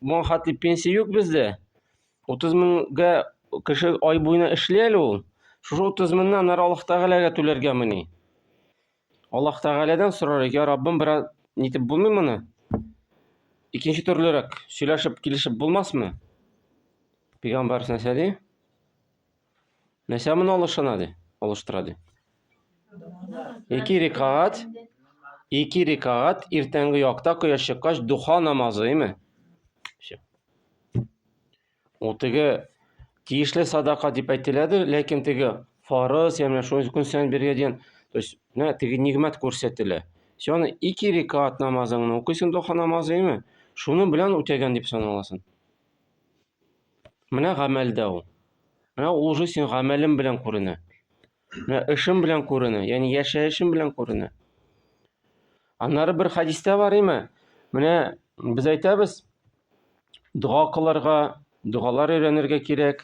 моңа хәтле пенсия юк бездә. 30 меңгә кеше ай буена эшли әле ул. Шушы 30 меңне аннары Аллаһ Тәгаләгә түләргәмени? Аллаһ Тәгаләдән сорар, я Раббым, бераз нитеп булмый моны? Икенче төрлерәк сөйләшеп, килешеп булмасмы? Пәйгамбәр нәрсә ди? Нәрсә моны алышына ди? Алыштыра ди. Ике рекагать, ике рекагать иртәнге якта кояш чыккач духа намазы, име? Все. Ул теге тиешле садака дип әйтеләдер, ләкин теге фарыз, ягъни шуны көн саен бирергә дигән, то есть менә теге нигъмәт күрсәтелә. Син аны ике рекат намазыңны укыйсың, духа намазы, әйме? Шуның белән үтәгән дип саналасың. Менә гамәлдә ул. Менә ул уже син гамәлең белән күренә. Менә эшем белән күренә, ягъни яшәешем белән күренә. Аннары бер хәдистә бар име? Менә без әйтәбез, дога кылырга, догалар өйрәнергә кирәк.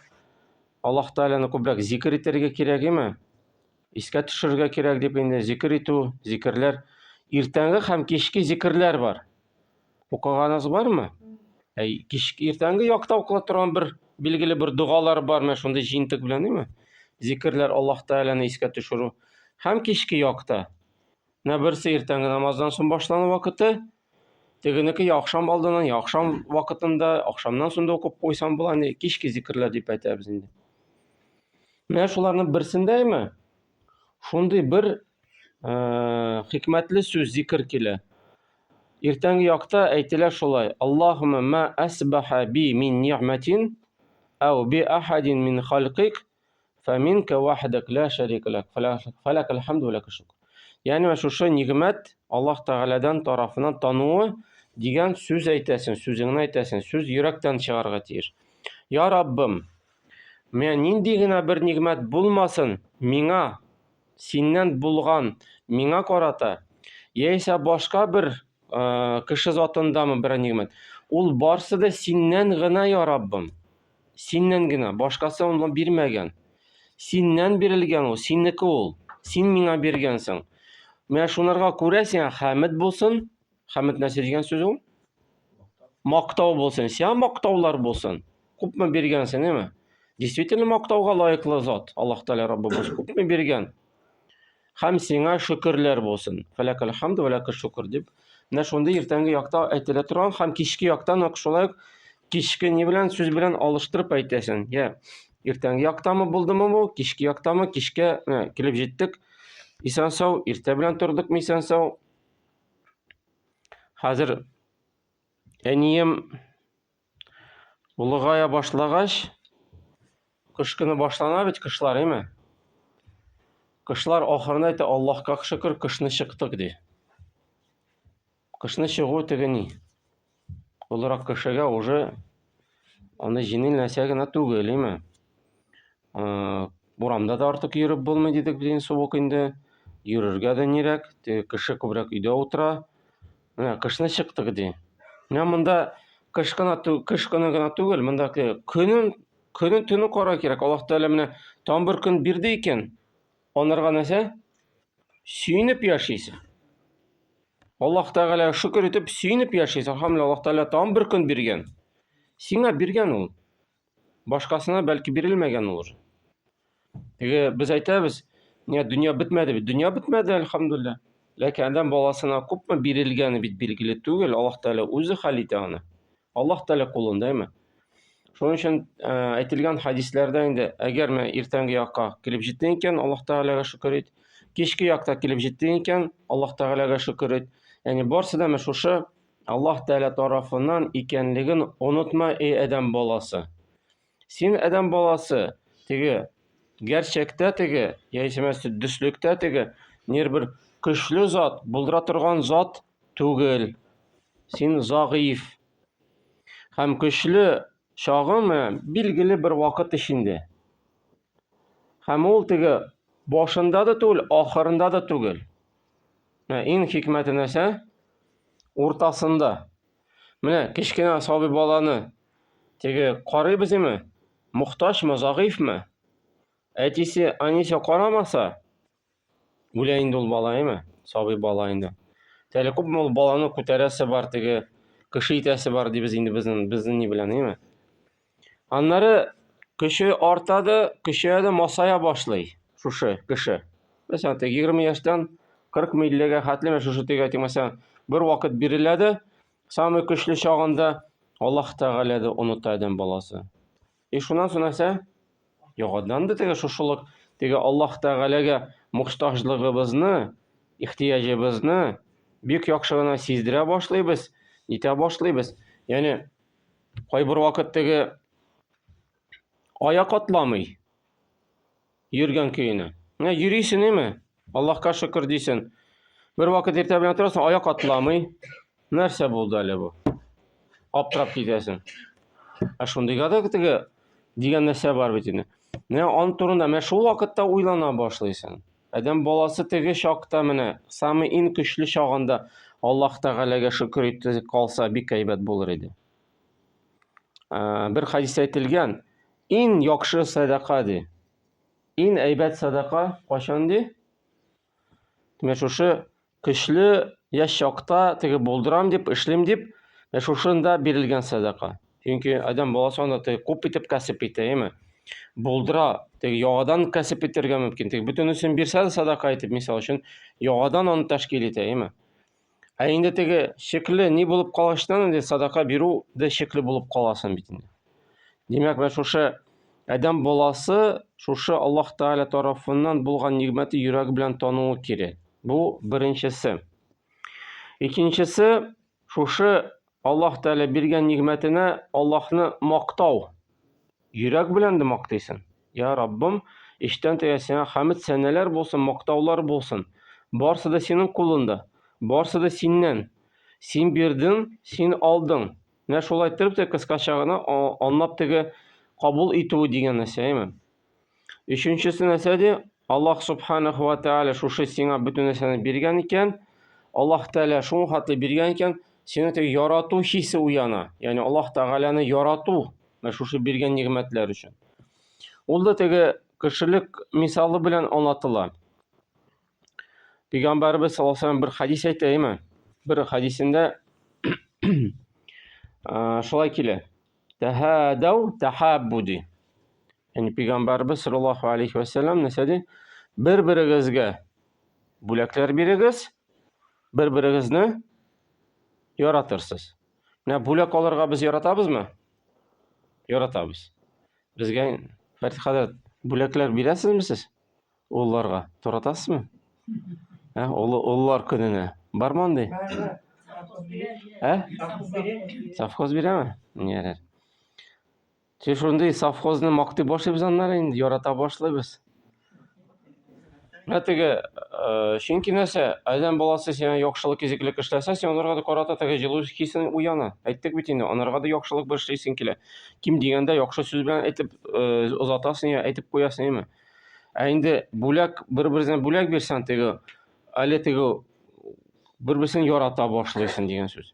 Аллаһ Тәгаләне күбрәк зикер итәргә кирәк име? Искә төшерергә кирәк дип инде зикер итү, зикерләр. Иртәнге һәм кичке зикерләр бар. Укыганыгыз бармы? Әй, кичке иртәнге якта укыла торган бер билгеле бер догалар бар, менә шундый җыентык белән, әйме? Зикерләр Аллаһ Тәгаләне искә төшерү. Һәм кичке якта. Менә берсе иртәнге намаздан соң башлану вакыты, тегенеке я ахшам алдыннан, я ахшам вакытында, ахшамнан соң да укып куйсаң була инде, кичке зикерләр дип әйтәбез инде. Менә шуларның берсендә, әйме? Шундый бер хикмәтле сүз зикер килә. Иртәнге якта әйтелә шулай: Аллаһумма ма асбаха би мин ни'матин ау би ахадин мин халкик фаминка вахдак ла шарика лак фалакал хамду ва лакаш шукр. Ягъни менә шушы нигъмәт Аллаһ Тәгаләдән тарафыннан тануы дигән сүз әйтәсең, сүзеңне әйтәсең, сүз йөрәктән чыгарга тиеш. Я Раббым, менә нинди генә бер нигъмәт булмасын, миңа синнән булган миңа карата, яисә башка бер э, кеше затындамы бер нигъмәт, ул барсы да синнән генә, я Раббым. Синнән генә, башкасы аны бирмәгән. Синнән бирелгән ул, синеке ул. Син миңа биргәнсең. Менә шунарга күрә сиңа хәмед булсын. Хәмед нәрсә дигән сүз ул? Мактау булсын, сиңа мактаулар булсын. Күпме биргәнсең, әйме? Действительно мактауга лаеклы зат Аллаһ Тәгалә Раббыбыз күпме биргән. Һәм сиңа шөкерләр булсын. Фәләкәл хамду вә ләкә шөкер дип. Менә шундый иртәнге якта әйтелә торган һәм кичке яктан ук шулай ук кичке ни белән сүз белән алыштырып әйтәсең. Я, иртәнге яктамы булдымы бу, кичке яктамы, кичкә менә килеп җиттек. Исән сау, иртә белән тордыкмы исән сау. Хәзер әнием олыгая башлагач, кыш көне башлана бит кышлар, әйме? Кышлар ахырында әйтә, Аллаһка шөкер, кышны чыктык ди. Кышны чыгу теге ни? Олырак кешегә уже аны җиңел нәрсә генә түгел, әйме? Урамда да артык йөреп булмый дидек без инде суык инде. Йөрергә дә нирәк, теге кеше күбрәк өйдә утыра. Менә кышны чыктык ди. Менә монда кыш кына кыш көне генә түгел, монда көнен көнен төне карау кирәк. Аллаһ Тәгалә менә тагын бер көн бирде икән, анарга нәрсә? Сөенеп яшисең. Аллаһ Тәгалә шөкер итеп сөенеп яшисең. Әлхәмдүлилләһ, Аллаһ Тәгалә тагын бер көн биргән. Сиңа биргән ул. Башкасына бәлки бирелмәгән ул уже. Теге без әйтәбез, не дөнья бетмәде бит. Дөнья бетмәде, әлхәмдүлилләһ. Ләкин адәм баласына күпме бирелгәне бит билгеле түгел. Аллаһ Тәгалә үзе хәл итә аны. Аллаһ Тәгалә кулында, әйме? Шуның өчен э, әйтелгән хәдисләрдә инде, әгәр менә иртәнге якка килеп җиттең икән, Аллаһ Тәгаләгә шөкер ит. Кичке якта килеп җиттең икән, Аллаһ Тәгаләгә шөкер ит. Ягъни барсы да менә шушы Аллаһ Тәгалә тарафыннан икәнлеген онытма, эй адәм баласы. Син адәм баласы, теге гәрчәктә теге, яисә мәсәлән дөслектә теге нир бер көчле зат, булдыра торган зат түгел. Син загыйф. Һәм көчле чагың менә билгеле бер вакыт эчендә. Һәм ул теге башында да түгел, ахырында да түгел. Менә иң хикмәте нәрсә? Уртасында. Менә кечкенә сабый баланы теге карыйбыз име? Мохтаҗмы, загыйфмы? Әтисе, әнисе карамаса, Үлә инде ул бала, әйме? Сабый бала инде. Әле күпме ул баланы күтәрәсе бар, теге кеше итәсе бар дибез инде безнең безнең ни белән, әйме? Аннары көче арта да, көчәя дә масая башлый шушы кеше. Мәсәлән, теге 20 яшьтән 40 миллегә хәтле менә шушы теге әйтик, мәсәлән, бер вакыт бирелә дә, самый көчле чагында Аллаһ Тәгалә дә оныта адәм баласы. И шуннан соң нәрсә? Яңадан да теге шушылык, теге Аллаһ Тәгаләгә мохтаҗлыгыбызны, ихтыяҗыбызны бик яхшы гына сиздерә башлыйбыз, нитә башлыйбыз. Ягъни кайбер вакыт теге аяк атламый. Йөргән көенә. Менә йөрисен име? Аллаһка шөкер дисен. Бер вакыт иртә белән торасың, аяк атламый. Нәрсә булды әле бу? Аптырап китәсең. Ә шундыйга да теге дигән нәрсә бар бит инде. Менә аның турында менә шул вакытта уйлана башлыйсың. Адәм баласы теге чакта менә самый иң көчле чагында Аллаһ Тәгаләгә шөкер итеп калса бик әйбәт булыр иде. Бер хәдистә әйтелгән, Иң яхшы сәдака ди. Иң әйбәт сәдака кайчан ди? Менә шушы көчле яшь чакта теге булдырам дип, эшлим дип, менә шушында бирелгән сәдака. Чөнки адәм баласы анда теге күп итеп кәсеп итә, әйеме? Булдыра, теге яңадан кәсеп итәргә мөмкин. Теге бөтенесен бирсә дә сәдака итеп, мисал өчен, яңадан аны тәшкил итә, әйеме? Ә инде теге шикле ни булып калачтан инде садака бирү дә шикле булып каласың бит инде. Димәк, менә шушы адәм баласы шушы Аллаһ Тәгалә тарафыннан булган нигъмәте йөрәге белән тануы кирәк. Бу беренчесе. Икенчесе, шушы Аллаһ Тәгалә биргән нигъмәтенә Аллаһны мактау. Йөрәк белән дә мактыйсың. Я Раббым, эчтән тәгә сиңа хәмд сәнәләр булсын, мактаулар булсын. Барсы да синең кулында, барсы да синнән. Син бирдең, син алдың. Менә шулай иттереп тә кыскача гына анлап теге кабул итүе дигән нәрсә, әйме? Өченчесе нәрсә ди? Аллаһ субханаху ва тааля шушы сиңа бөтен нәрсәне биргән икән, Аллаһ Тәгалә шуңа хәтле биргән икән, сине теге ярату хисе уяна. Ягъни Аллаһ Тәгаләне ярату, менә шушы биргән нигъмәтләр өчен. Ул да теге кешелек мисалы белән аңлатыла. Пәйгамбәрбез саллаллаһу алейһи бер хадис әйтә, әйме? Бер хадисендә шулай килә. Тәһәдәү тәхәббу ди. Ягъни пәйгамбәрбез саллаллаһу алейхи ва сәлләм нәрсә ди? Бер-берегезгә бүләкләр бирегез, бер-берегезне яратырсыз. Менә бүләк алырга без яратабызмы? Яратабыз. Безгә Фәрит хәзрәт бүләкләр бирәсезме сез? Улларга таратасызмы? Ә, олы олылар көненә. Бармы андый? Бар, Ә? Совхоз бирәме? Ярар. Син шундый совхозны мактый башлыйбыз аннары инде, ярата башлыйбыз. Менә теге, э, чөнки нәрсә, адәм баласы сиңа яхшылык, изгелек эшләсә, син аларга да карата теге җылы хисен уяна. Әйттек бит инде, анарга да яхшылык бер эшлисең килә. Ким дигәндә яхшы сүз белән әйтеп э, озатасың я әйтеп куясың, әйме? Ә инде бүләк, бер-берсенә бүләк бирсәң, теге, әле теге Бер-берсен ярата башлыйсың дигән сүз.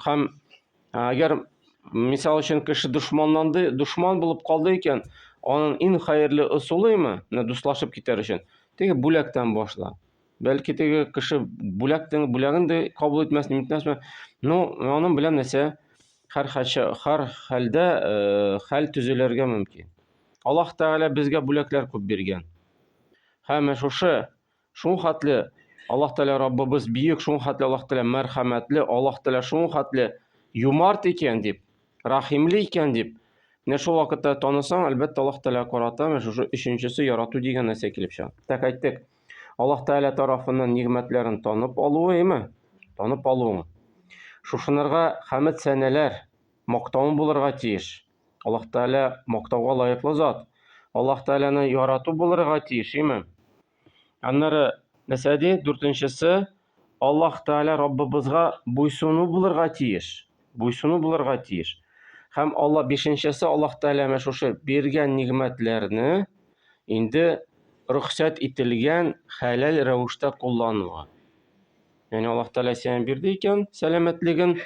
Һәм әгәр мисал өчен кеше дошманланды, дошман булып калды икән, аның иң хәерле ысулыймы, менә дуслашып китәр өчен, теге бүләктән башла. Бәлки теге кеше бүләктән бүләген дә кабул итмәс, ни итмәсме. Ну, аның белән нәрсә һәр һәр хәлдә э, хәл төзелергә мөмкин. Аллаһ Тәгалә безгә бүләкләр күп биргән. Һәм шушы шул хәтле Аллаһ Тәгалә Раббыбыз бөек, шул хәтле Аллаһ Тәгалә мәрхәмәтле, Аллаһ Тәгалә шул хәтле юмарт икән дип, рәхимле икән дип, менә шул вакытта танысаң, әлбәттә, Аллаһ Тәгалә карата менә шушы өченчесе ярату дигән нәрсә килеп чыга. Так әйттек. Аллаһ Тәгалә тарафыннан нигъмәтләрен танып алуы, әйме? Танып алуың. Шушынарга хәмд сәнәләр, мактауың булырга тиеш. Аллаһ Тәгалә мактауга лаеклы зат. Аллаһ Тәгаләне ярату булырга тиеш, әйме? Аннары нәрсә ди? Дүртенчесе, Аллаһ Тәгалә Раббыбызга буйсыну булырга тиеш. Буйсыну булырга тиеш. Һәм Алла бишенчесе Аллаһ Тәгалә менә шушы биргән нигъмәтләрне инде рөхсәт ителгән хәләл рәвештә куллануга. Ягъни Аллаһ Тәгалә сиңа бирде икән сәламәтлеген,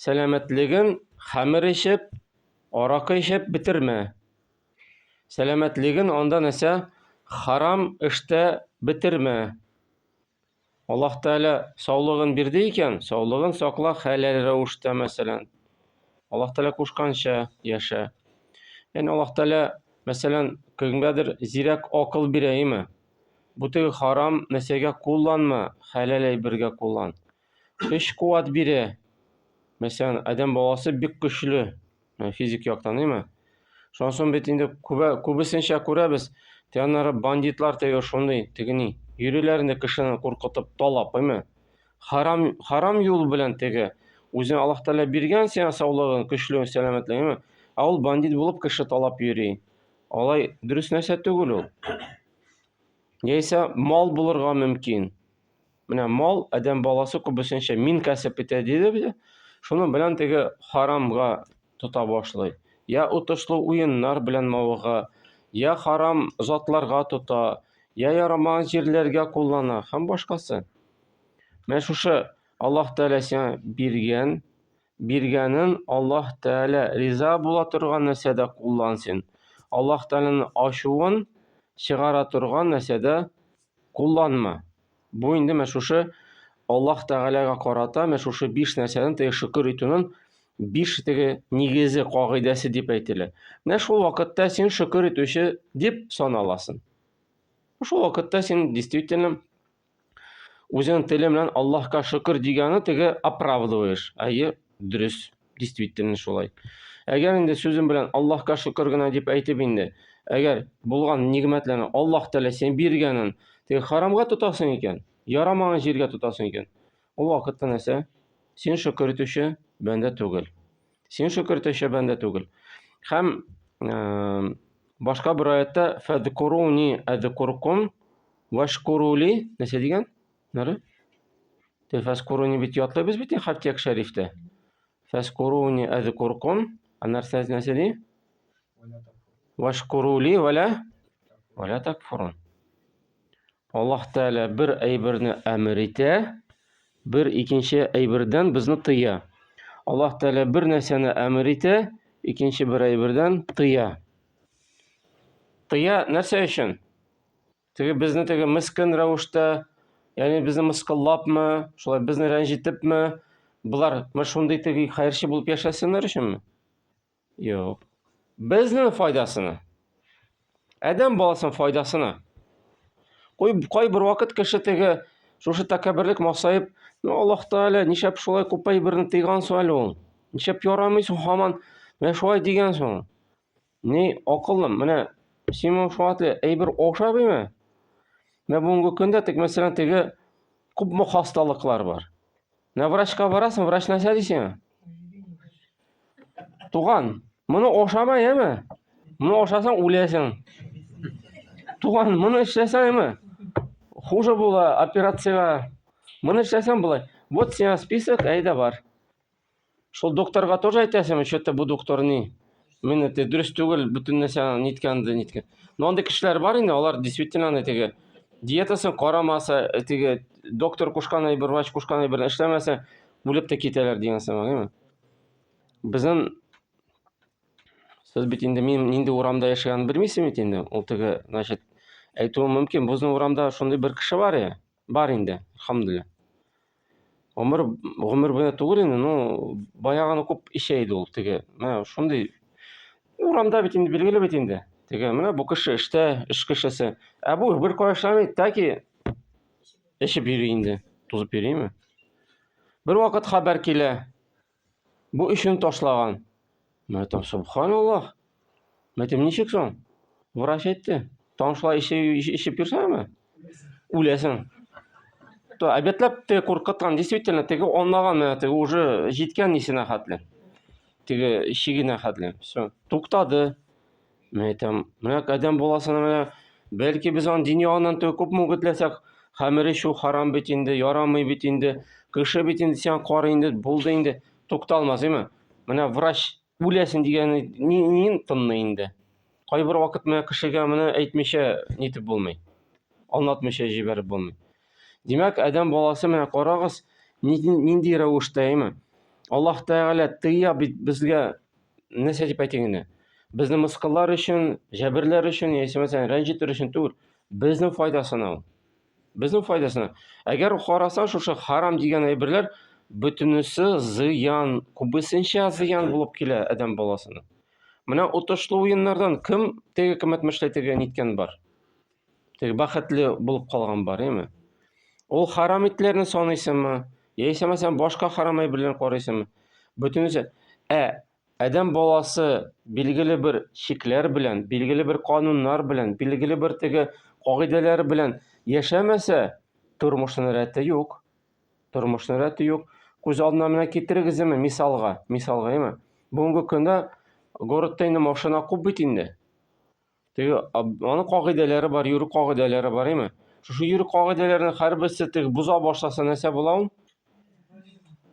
сәламәтлеген хәмер эчеп, аракы эчеп бетермә. Сәламәтлеген анда нәрсә харам эштә бетермә. Аллаһ Тәгалә саулыгын бирде икән, саулыгын сакла хәләл рәвештә, мәсәлән. Аллаһ Тәгалә кушканча яшә. Ягъни Аллаһ Тәгалә, мәсәлән, кемгәдер зирәк акыл бирә, әйеме? Бу теге харам нәрсәгә кулланма, хәләл әйбергә куллан. Көч куәт бирә. Мәсәлән, адәм баласы бик көчле. Физик яктан, әйме? Шуннан соң бит инде күбә, күбесенчә күрәбез, те аннары бандитлар теге шундый, теге ни, йөриләр инде кешене куркытып, талап, әйме? Харам, харам юл белән теге, үзен Аллаһ Тәгалә биргән сиңа саулыгын, көчле, сәламәтлеген, әйме? Ә ул бандит булып кеше талап йөри. Алай дөрес нәрсә түгел ул. Яисә мал булырга мөмкин. Менә мал адәм баласы күбесенчә мин кәсеп итә диде бит. Шуның белән теге харамга тота башлый. Я отышлы уеннар белән мавыга, я харам затларга тота, я ярамаган җирләргә куллана һәм башкасы. Менә шушы Аллаһ Тәгалә сиңа биргән, биргәнен Аллаһ Тәгалә риза була торган нәрсәдә куллан син. Аллаһ Тәгаләнең ачуын чыгара торган нәрсәдә кулланма. Бу инде менә шушы Аллаһ Тәгаләгә карата менә шушы биш нәрсәнең теге шөкер итүнең биш теге нигезе, кагыйдәсе дип әйтелә. Менә шул вакытта син шөкер итүче дип саналасың. Шул вакытта син действительно үзеңнең телең белән Аллаһка шөкер дигәнне теге оправдываешь. Әйе, дөрес, действительно шулай. Әгәр инде сүзем белән Аллаһка шөкер генә дип әйтеп инде, әгәр булган нигъмәтләрне Аллаһ Тәгалә сиңа биргәнен теге харамга тотасың икән, ярамаган җиргә тотасың икән, ул вакытта нәрсә? Син шөкер итүче бәндә түгел. Син шөкер итүче бәндә түгел. Һәм э, башка бер аятта фәзкуруни әзкуркум вашкурули нәрсә дигән? Нары? Фәзкуруни бит ятлыйбыз бит Хәфтияк шәрифтә. Фәзкуруни әзкуркум. А нәрсә нәрсә ди? Вашкурули вәлә вәлә такфурун. Аллаһ Тәгалә бер әйберне әмер итә, бер икенче әйбердән безне тыя. Аллаһ Тәгалә бер нәрсәне әмер итә, икенче бер әйбердән тыя. Тыя нәрсә өчен? Теге безне теге мескен рәвештә, ягъни безне мыскыллапмы, шулай безне рәнҗетепме, болар менә шундый теге хәерче булып яшәсеннәр өченме? Юк. Безнең файдасына. Адәм баласының файдасына. Кой кайбер вакыт кеше теге шушы тәкәбберлек масаеп, ну Аллаһ Тәгалә нишләп шулай күп әйберне тыйган соң әле ул? Нишләп ярамый соң һаман? Менә шулай дигән соң. Ни, акыллым, менә син моның шуңа хәтле әйбер ашап име? Менә бүгенге көндә тик мәсәлән теге күпме хасталыклар бар. Менә врачка барасың, врач нәрсә ди сиңа? Туган, моны ашама, яме? Моны ашасаң үләсең. Туган, моны эшләсәң, яме? Хуже була операциягә. Моны эшләсәң болай. Вот сиңа список, әйдә бар. Шул докторга тоже әйтәсең, что-то бу доктор ни? Мин это дөрес түгел, бөтен нәрсә ниткән дә ниткән. Но андый кешеләр бар инде, алар действительно аны теге. Диетасын карамаса, теге доктор кушкан әйбер, врач кушкан әйберне эшләмәсә, үлеп тә китәләр дигән сымак, әйме? Безнең сез бит инде мин нинди урамда яшәгәнен белмисең бит инде. Ул теге, значит, әйтүем мөмкин, безнең урамда шундый бер кеше бар я. Бар инде, әлхәмдүлилләһ. Гомер гомер буена түгел инде, ну, баягыны күп эчә иде ул теге. Менә шундый урамда бит инде билгеле бит инде. Теге, менә бу кеше эштә, эш кешесе. Ә бу бер кая эшләми, таки эчеп йөри инде, тузып йөриме? Бер вакыт хәбәр килә. Бу эшен ташлаган. Мен әйтәм, субханаллах. Мен әйтәм, ничек соң? Врач әйтте. Таң шулай эчеп йөрсәңме? Үләсең. То әбәтләп теге куркыткан, действительно, теге аңлаган, менә теге уже җиткән нисенә хәтле. Теге чигенә хәтле. Все, туктады. Мен әйтәм, менә адәм баласына менә бәлки без аны дин ягыннан түгел күпме үгетләсәк, хәмер эчү харам бит инде, ярамый бит инде, кеше бит инде сиңа карый инде, булды инде, тукталмас, әйме? Менә врач үләсен дигәне ни тынны инде. Кайбер вакыт менә кешегә моны әйтмичә нитеп булмый. Аңлатмыйча җибәреп булмый. Димәк, адәм баласы менә карагыз, нинди рәвештә, әйме? Аллаһ Тәгалә тыя бит безгә нәрсә дип әйтик инде? Безне мыскыллар өчен, җәберләр өчен, яисә мәсәлән, рәнҗетер өчен түгел, безнең файдасына ул. Безнең файдасына. Әгәр карасаң, шушы харам дигән әйберләр бөтенесе зыян, күбесенчә зыян булып килә адәм баласына. Менә отышлы уеннардан кем теге кем әйтмешли теге ниткән бар? Теге бәхетле булып калган бар, әйме? Ул харам итләрне саныйсыңмы? Яисә мәсәлән башка харам әйберләрне карыйсыңмы? Бөтенесе. Ә адәм баласы билгеле бер чикләр белән, билгеле бер кануннар белән, билгеле бер теге кагыйдәләр белән яшәмәсә, тормышның рәте юк. Тормышның рәте юк. Күз алдына менә китерегезме мисалга, мисалга, әйме? Бүгенге көндә городта инде машина күп бит инде. Теге аның кагыйдәләре бар, йөрү кагыйдәләре бар, әйме? Шушы йөрү кагыйдәләрен һәрберсе теге боза башласа нәрсә була ул?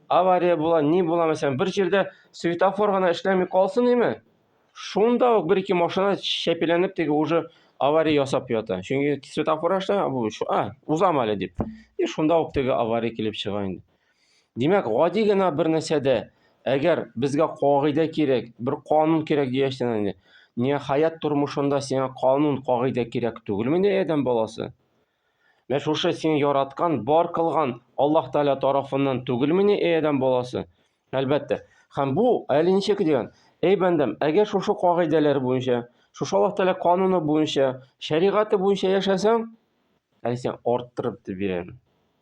Авария була, ни була, мәсәлән, бер җирдә светофор гына эшләми калсын, әйме? Шунда ук бер-ике машина чәпеләнеп теге уже авария ясап ята. Чөнки светофор эшләми, бу а, узам әле дип. И шунда ук теге авария килеп чыга инде. Димәк, гади генә бер нәрсәдә, әгәр безгә кагыйдә кирәк, бер канун кирәк диясең инде. Ниһаять, хаят тормышында сиңа канун, кагыйдә кирәк түгелмени, адәм баласы? Менә шушы син яраткан, бар кылган Аллаһ Тәгалә тарафыннан түгелмени, эй адәм баласы? Әлбәттә. Һәм бу әле ничек дигән? Эй бәндәм, әгәр шушы кагыйдәләр буенча, шушы Аллаһ Тәгалә кануны буенча, шәригате буенча яшәсәң, әле син арттырып та бирәм.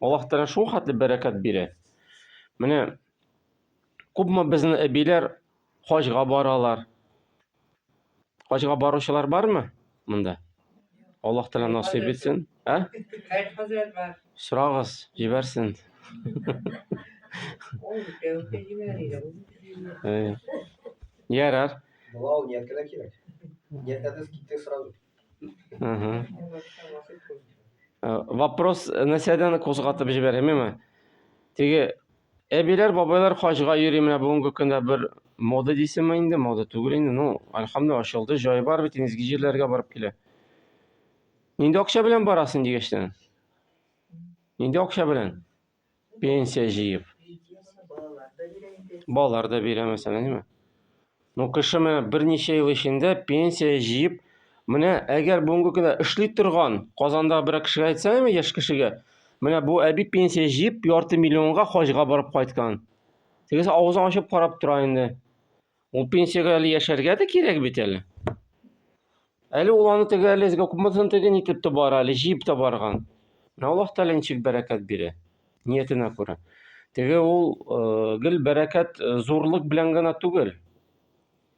Аллаһ Тәгалә шул хәтле бәрәкәт бирә. Менә күпме безнең әбиләр хаҗга баралар. Хаҗга баручылар бармы монда? Аллаһ Тәгалә насыйп итсен. Ә? Хәйт хәзрәт бар. Сорагыз, җибәрсен. Ярар. Була ул ният кенә кирәк. Ниятләдегез, киттек сразу. Вопрос нәрсәдән кузгатып җибәрәм, әйме? Теге әбиләр, бабайлар хаҗга йөри менә бүгенге көндә бер мода дисеңме инде, мода түгел инде, ну, альхамдулилла, ачылды, җай бар бит, изге җирләргә барып килә. Нинди акча белән барасың дигәчтән? Нинди акча белән? Пенсия җыеп. Балалар да бирә, мәсәлән, әйме? Ну, кеше менә берничә ел эчендә пенсия җыеп, менә әгәр бүгенге көндә эшли торган Казанда бер кешегә әйтсәң, яшь кешегә, менә бу әби пенсия җыеп, ярты миллионга хаҗга барып кайткан. Тегесе авызын ачып карап тора инде. Ул пенсиягә әле яшәргә дә кирәк бит әле. Әле ул аны теге әле күпмесен теге нитеп тә бара, әле җыеп та барган. Менә Аллаһ Тәгалә ничек бәрәкәт бирә. Ниятенә күрә. Теге ул э, гел бәрәкәт э, зурлык белән генә түгел.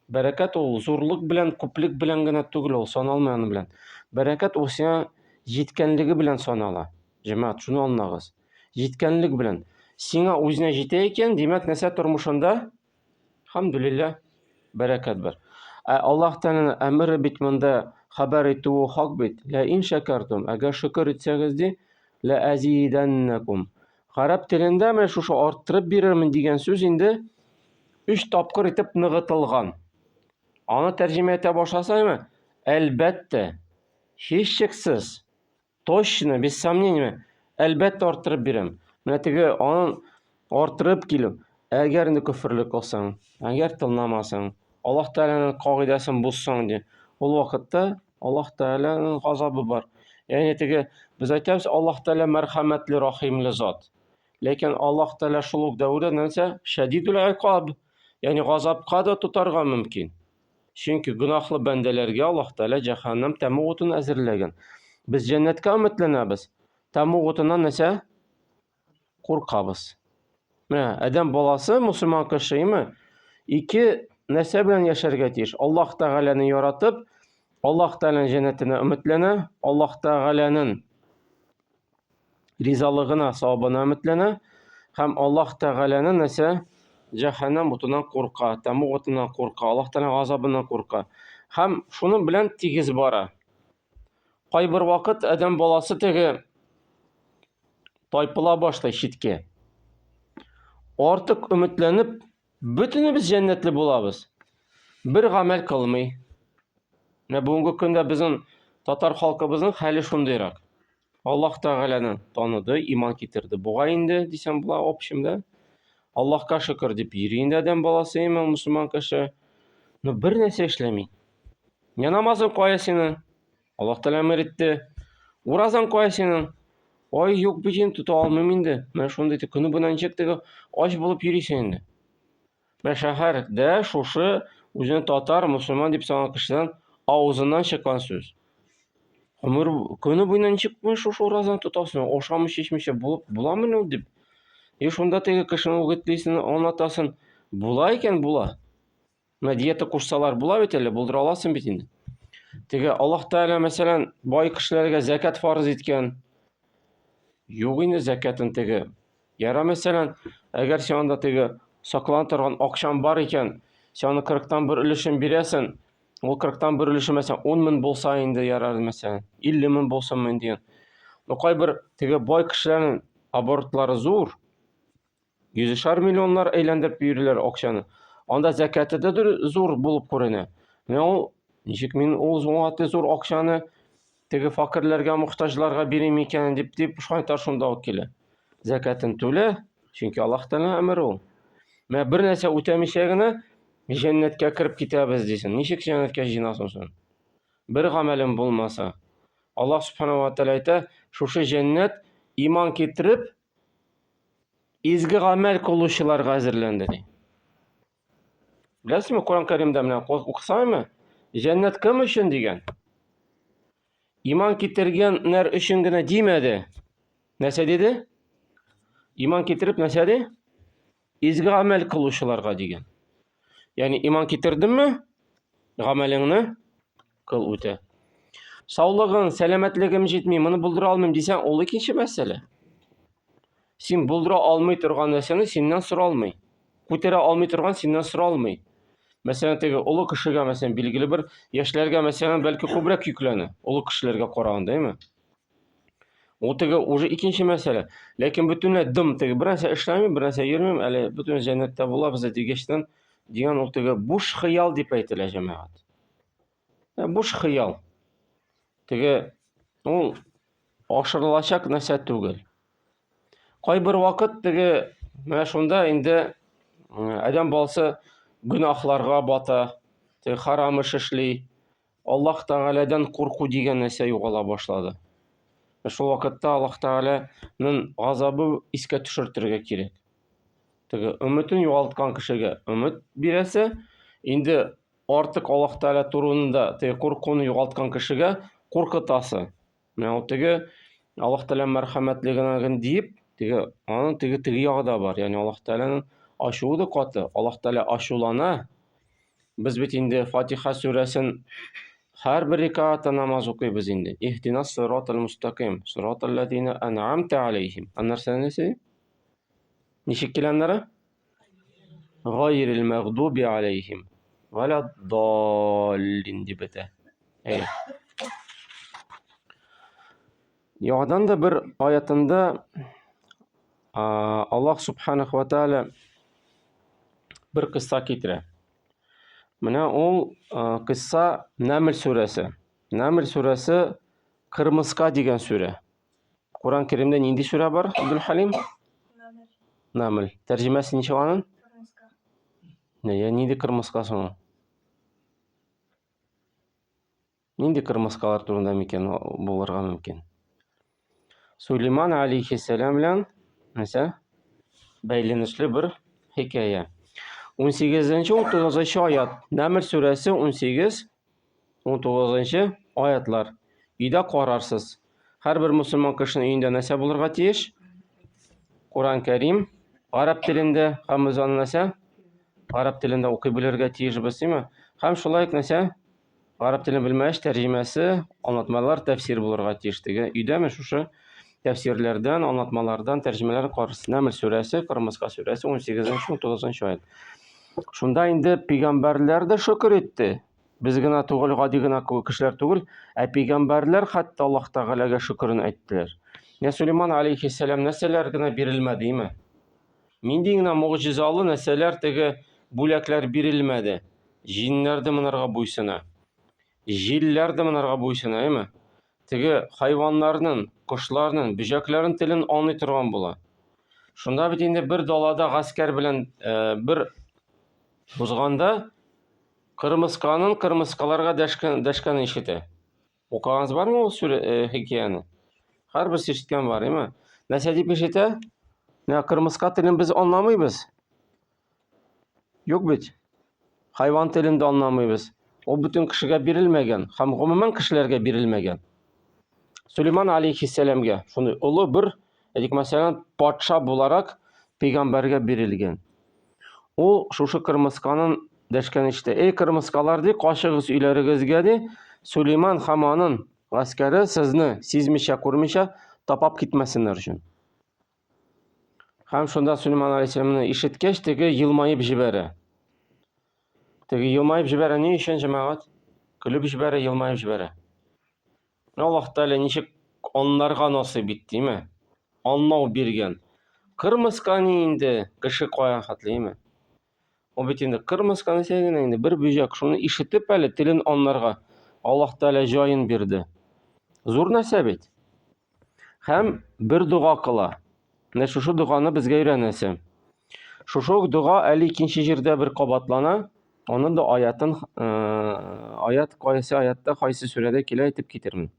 Бәрәкәт ул зурлык белән, күплек белән генә түгел, ул саналмый аны белән. Бәрәкәт ул сиңа җиткәнлеге белән санала. Җәмәгать, шуны аңлагыз. Җиткәнлек белән. Сиңа үзенә җитә икән, димәк, нәрсә тормышында Хәмдүлилләһ, бәрәкәт бар. Ә Аллаһ Тәгаләнең әмере бит монда хәбәр итүе хак бит. Лә ин шәкәртум, әгәр шөкер итсәгез ди, лә әзидәннәкум. Гарәп телендә менә шушы арттырып бирермен дигән сүз инде өч тапкыр итеп ныгытылган. Аны тәрҗемә итә башласаң, әлбәттә, һичшиксез. Точно, без сомнения, әлбәттә арттырып бирәм. Менә теге аның арттырып килү. Әгәр инде көферлек кылсаң, әгәр тыңламасаң, Аллаһ Тәгаләнең кагыйдәсен бозсаң ди, ул вакытта Аллаһ Тәгаләнең газабы бар. Ягъни теге без әйтәбез, Аллаһ Тәгалә мәрхәмәтле, рәхимле зат. Ләкин Аллаһ Тәгалә шул ук дәвердә нәрсә? Шәдидул икаб, ягъни газапка да тотарга мөмкин. Чөнки гөнаһлы бәндәләргә Аллаһ Тәгалә җәһәннәм тәмуг утын әзерләгән. Без җәннәткә өметләнәбез. Тәмуг утыннан нәрсә? Куркабыз. Менә адәм баласы, мусульман кеше, име? Ике нәрсә белән яшәргә тиеш. Аллаһ Тәгаләне яратып, Аллаһ Тәгаләнең җәннәтенә өметләнә, Аллаһ Тәгаләнең ризалыгына, савабына өметләнә һәм Аллаһ Тәгаләне нәрсә? Җәһәннәм утыннан курка, тәмуг утыннан курка, Аллаһ Тәгаләнең газабыннан курка. Һәм шуның белән тигез бара. Кайбер вакыт адәм баласы теге тайпыла башлый читкә. Артык өметләнеп, бөтенебез җәннәтле булабыз. Бер гамәл кылмый. Менә бүгенге көндә безнең татар халкыбызның хәле шундыйрак. Аллаһ Тәгаләне таныды, иман китерде. Буга инде дисәм була, общем, да? Аллаһка шөкер дип йөри инде адәм баласы, иман мусульман кеше. Но бер нәрсә эшләми. Не намазың кая синең? Аллаһ Тәгалә әмер итте. Уразаң кая синең? Ой, юк бит инде, тота алмыйм инде. Менә шундый көне буена ничек теге ач булып йөрисең инде. Менә шәһәрдә шушы үзен татар, мусульман дип санаган кешедән авызыннан чыккан сүз. Гомер көне буена ничек менә шушы уразаны тотасың, ашамыйча, эчмичә булып буламыни ул дип. И шунда теге кешене үгетлисең, аңлатасың. Була икән, була. Менә диета кушсалар була бит әле, булдыра аласың бит инде. Теге Аллаһ Тәгалә, мәсәлән, бай кешеләргә зәкят фарыз иткән. Юк инде зәкятын теге. Яра, мәсәлән, әгәр син анда теге саклана торган акчаң бар икән, син аны 40-тан бер өлешен бирәсең, ул 40-тан бер өлеше, мәсәлән, 10 мең булса инде ярар, мәсәлән, 50 мең булсынмы инде дигән. Но кайбер теге бай кешеләрнең оборотлары зур, Йөзешәр миллионнар әйләндереп йөриләр акчаны. Анда зәкәте дә зур булып күренә. Менә ул ничек мин ул зуңаты зур акчаны теге факирләргә, мохтаҗларга бирим икән дип дип шайтан шунда ук килә. Зәкәтен түлә, чөнки Аллаһ Тәгалә әмере ул. Менә бер нәрсә үтәмичә генә җәннәткә кереп китәбез дисең. Ничек җәннәткә җыенасың соң? Бер гамәлең булмаса. Аллаһ Субханаһу ва Тәгалә әйтә, шушы җәннәт иман китереп, изге гамәл кылучыларга әзерләнде ди. Беләсезме, Коран Кәримдә менә укысаңмы? Җәннәт кем өчен дигән? Иман китергәннәр өчен генә димәде. Нәрсә диде? Иман китереп нәрсә ди? Изге гамәл кылучыларга дигән. Ягъни иман китердеңме? Гамәлеңне кыл үтә. Саулыгың, сәламәтлегем җитми, моны булдыра алмыйм дисәң, ул икенче мәсьәлә. Син булдыра алмый торган нәрсәне синнән соралмый. Күтәрә алмый торган синнән соралмый. Мәсәлән, теге олы кешегә, мәсәлән, билгеле бер яшьләргә, мәсәлән, бәлки күбрәк йөкләнә, олы кешеләргә караганда, әйме? Ул теге уже икенче мәсьәлә. Ләкин бөтенләй дым теге бер нәрсә эшләмим, бер нәрсә йөрмим, әле бөтен җәннәттә булабыз дигәчтән дигән ул теге буш хыял дип әйтелә җәмәгать. Ә, буш хыял. Теге ул ашырылачак нәрсә түгел. Кайбер вакыт теге менә шунда инде адәм баласы гөнаһларга бата, теге харам эш эшли, Аллаһ Тәгаләдән курку дигән нәрсә югала башлады. Шул вакытта Аллаһ Тәгаләнең газабы искә төшертергә кирәк. Теге өметен югалткан кешегә өмет бирәсе, инде артык Аллаһ Тәгалә турында теге куркуны югалткан кешегә куркытасы. Менә ул теге Аллаһ Тәгалә мәрхәмәтле генә генә диеп, теге аның теге теге ягы да бар. Ягъни Аллаһ Тәгаләнең ачуы да каты. Аллаһ Тәгалә ачулана. Без бит инде Фатиха сүрәсен һәрбер рикаатта намаз укыйбыз инде. Иһдинас сиратал мустаким, сиратал ләзина ан'амта алейхим. Аннары нәрсә? Ничек килә аннары? Гайрил мәгъдуби алейхим вәлә даллин дип бетә. Әйе. Яңадан да бер аятында Аллаһ субханаху ва тааля бер кысса китерә. Менә ул кысса Нәмл сүрәсе. Нәмл сүрәсе Кырмыска дигән сүрә. Коран Кәримдә нинди сүрә бар, Абдулхалим? Намел. Намел. Тәрҗемәсе ничек аның? Кырмыска. Нәя, нинди кырмыска соң ул? Нинди кырмыскалар турында микән булырга мөмкин? Сулейман алейхиссәлам белән нәрсә? Бәйләнешле бер хикәя. 18-19 аят. Нәмл сүрәсе 18 19 аятлар. Өйдә карарсыз. Һәрбер мусульман кешенең өендә нәрсә булырга тиеш? Коран Кәрим гарәп телендә һәм без аны нәрсә? Гарәп телендә укый белергә тиешбез, димме? Һәм шулай ук нәрсә? Гарәп телен белмәгәч, тәрҗемәсе, аңлатмалар, тәфсир булырга тиеш. Теге өйдәме шушы тәфсирләрдән, аңлатмалардан, тәрҗемәләр карарсыз. Нәмл сүрәсе, Кырмыска сүрәсе, 18-19 аят. Шунда инде пәйгамбәрләр дә шөкер итте. Без генә түгел, гади генә кешеләр түгел, ә пәйгамбәрләр хәтта Аллаһ Тәгаләгә шөкерен әйттеләр. Менә Сулейман алейхиссәлам нәрсәләр генә бирелмәде, име? Нинди генә могҗизалы нәрсәләр теге бүләкләр бирелмәде. Җиннәр дә монарга буйсына. Җилләр дә монарга буйсына, әйме? Теге хайваннарның, кошларның, бөҗәкләрнең телен аңлый торган була. Шунда бит инде бер далада гаскәр белән э, бер узганда кырмысканың кырмыскаларга дәшкән дәшкәнен ишетә. Укыгансыз бармы ул сүрә э, хикәяне? Һәрберсе ишеткән бар, әйме? Нәрсә дип ишетә? Менә кырмыска телен без аңламыйбыз. Юк бит. Хайван телен дә аңламыйбыз. Ул бөтен кешегә бирелмәгән һәм гомумән кешеләргә бирелмәгән. Сулейман алейхиссәламгә шундый олы бер, әйтик, мәсәлән, патша буларак пәйгамбәргә бирелгән. Ул шушы кырмысканың дәшкән ишетә. Эй, кырмыскалар, ди, качыгыз өйләрегезгә, ди. Сулейман һәм аның гаскәре сезне сизмичә, күрмичә тапап китмәсеннәр өчен. Һәм шунда Сулейман алейһиссәламны ишеткәч, теге елмаеп җибәрә. Теге елмаеп җибәрә ни өчен, җәмәгать? Көлеп җибәрә, елмаеп җибәрә. Аллаһ Тәгалә ничек аннарга насыйп итте, димә? Аннау биргән. Кырмыска ни инде, кеше кая хәтле, димә? Ул бит инде кырмыска нәрсә генә инде, бер бөҗәк, шуны ишетеп әле телен аннарга Аллаһ Тәгалә җаен бирде. Зур нәрсә бит. Һәм бер дога кыла. Менә шушы доганы безгә өйрәнәсе. Шушы ук дога әле икенче җирдә бер кабатлана. Оның да аятын, э, аят кайсы аятта, кайсы сүрәдә килә әйтеп китермен.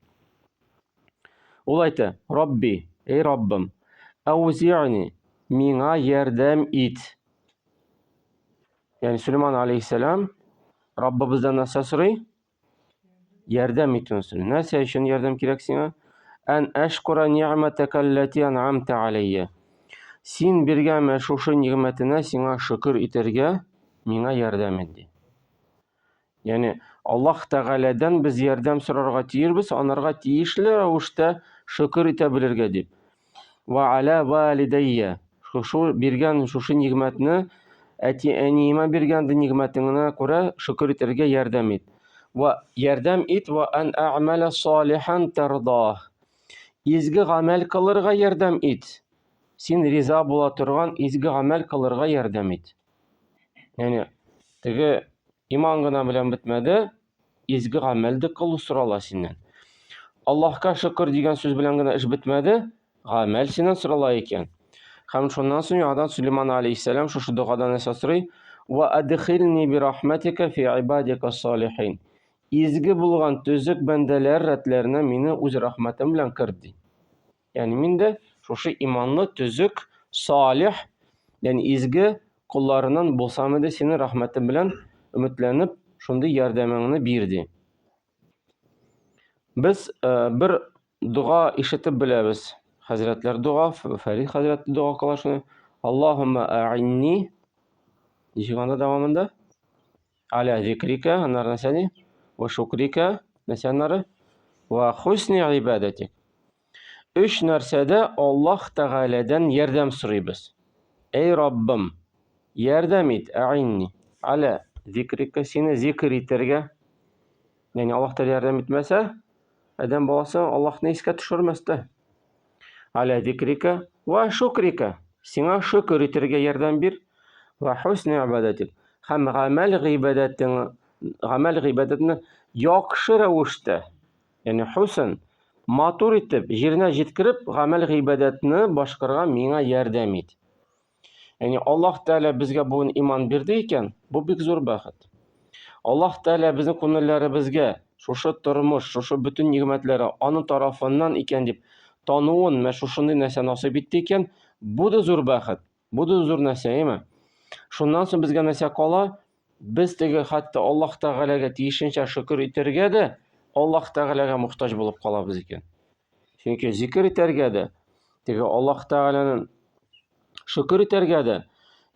Ул әйтә, Рабби, эй Раббым, әүзи'ни, миңа ярдәм ит. Ягъни Сулейман алейхиссалам Раббыбыздан нәрсә сорый? Ярдәм итүен сорый. Нәрсә өчен ярдәм кирәк сиңа? Ән әшкура ни'мәтәкә алләти ан'амта аләйя. Син биргән менә шушы нигъмәтенә сиңа шөкер итәргә миңа ярдәм ит ди. Ягъни Аллаһ Тәгаләдән без ярдәм сорарга тиешбез, анарга тиешле рәвештә шөкер итә белергә дип. Ва аля валидайя. Шушы биргән шушы нигъмәтне әти-әниемә биргән нигъмәтеңә күрә шөкер итәргә ярдәм ит. Ва ярдәм ит ва ан а'мала салихан тарда. Изге гамәл кылырга ярдәм ит. Син риза була торган изге гамәл кылырга ярдәм ит. Ягъни теге иман гына белән бетмәде, изге гамәл дә кылу сорала синнән. Аллаһка шөкер дигән сүз белән генә эш бетмәде, гамәл синнән сорала икән. Һәм шуннан соң яңадан Сулейман алейхиссәлам шушы догадан нәрсә сорый? Ва адхилни би рахматика фи ибадика салихин. Изге булган төзек бәндәләр рәтләренә мине үз рәхмәтең белән керт ди. Ягъни мин дә шушы иманлы, төзек, салих, ягъни изге колларыннан булсам иде, синең рәхмәтең белән өметләнеп, шундый ярдәмеңне бир ди. Без э, бер дога ишетеп беләбез. Хәзрәтләр дога, Фәрид хәзрәт дога кыла шуны. Аллаһумма а'инни. Ничек анда дәвамында? Аля зикрика, аннары нәрсә ди? Ва шукрика, нәрсә аннары? Ва хусни гыйбадатик. Өч нәрсәдә Аллаһ Тәгаләдән ярдәм сорыйбыз. Эй Раббым, ярдәм ит, әинни, аля зикрика, сине зикр итәргә. Ягъни Аллаһ Тәгалә ярдәм итмәсә, адәм баласы Аллаһны искә төшермәс тә. Аля зикрика ва шукрика, сиңа шөкер итәргә ярдәм бир. Ва хусни ибадатик. Һәм гамәл гыйбадәтең, гамәл гыйбадәтне яхшы рәвештә, ягъни хусн, Матур итеп, җиренә җиткереп, гамәл гыйбадәтне башкарырга миңа ярдәм ит. Ягъни Аллаһ Тәгалә безгә бүген иман бирде икән, бу бик зур бәхет. Аллаһ Тәгалә безнең күңелләребезгә шушы тормыш, шушы бөтен нигъмәтләре аның тарафыннан икән дип тануын, менә шушындый нәрсә насыйп итте икән, бу да зур бәхет. Бу да зур нәрсә, әйеме? Шуннан соң безгә нәрсә кала? Без теге хәтта Аллаһ Тәгаләгә тиешенчә шөкер итәргә дә Аллаһ Тәгаләгә мохтаҗ булып калабыз икән. Чөнки зикер итәргә дә, теге Аллаһ Тәгаләнең шөкер итәргә дә,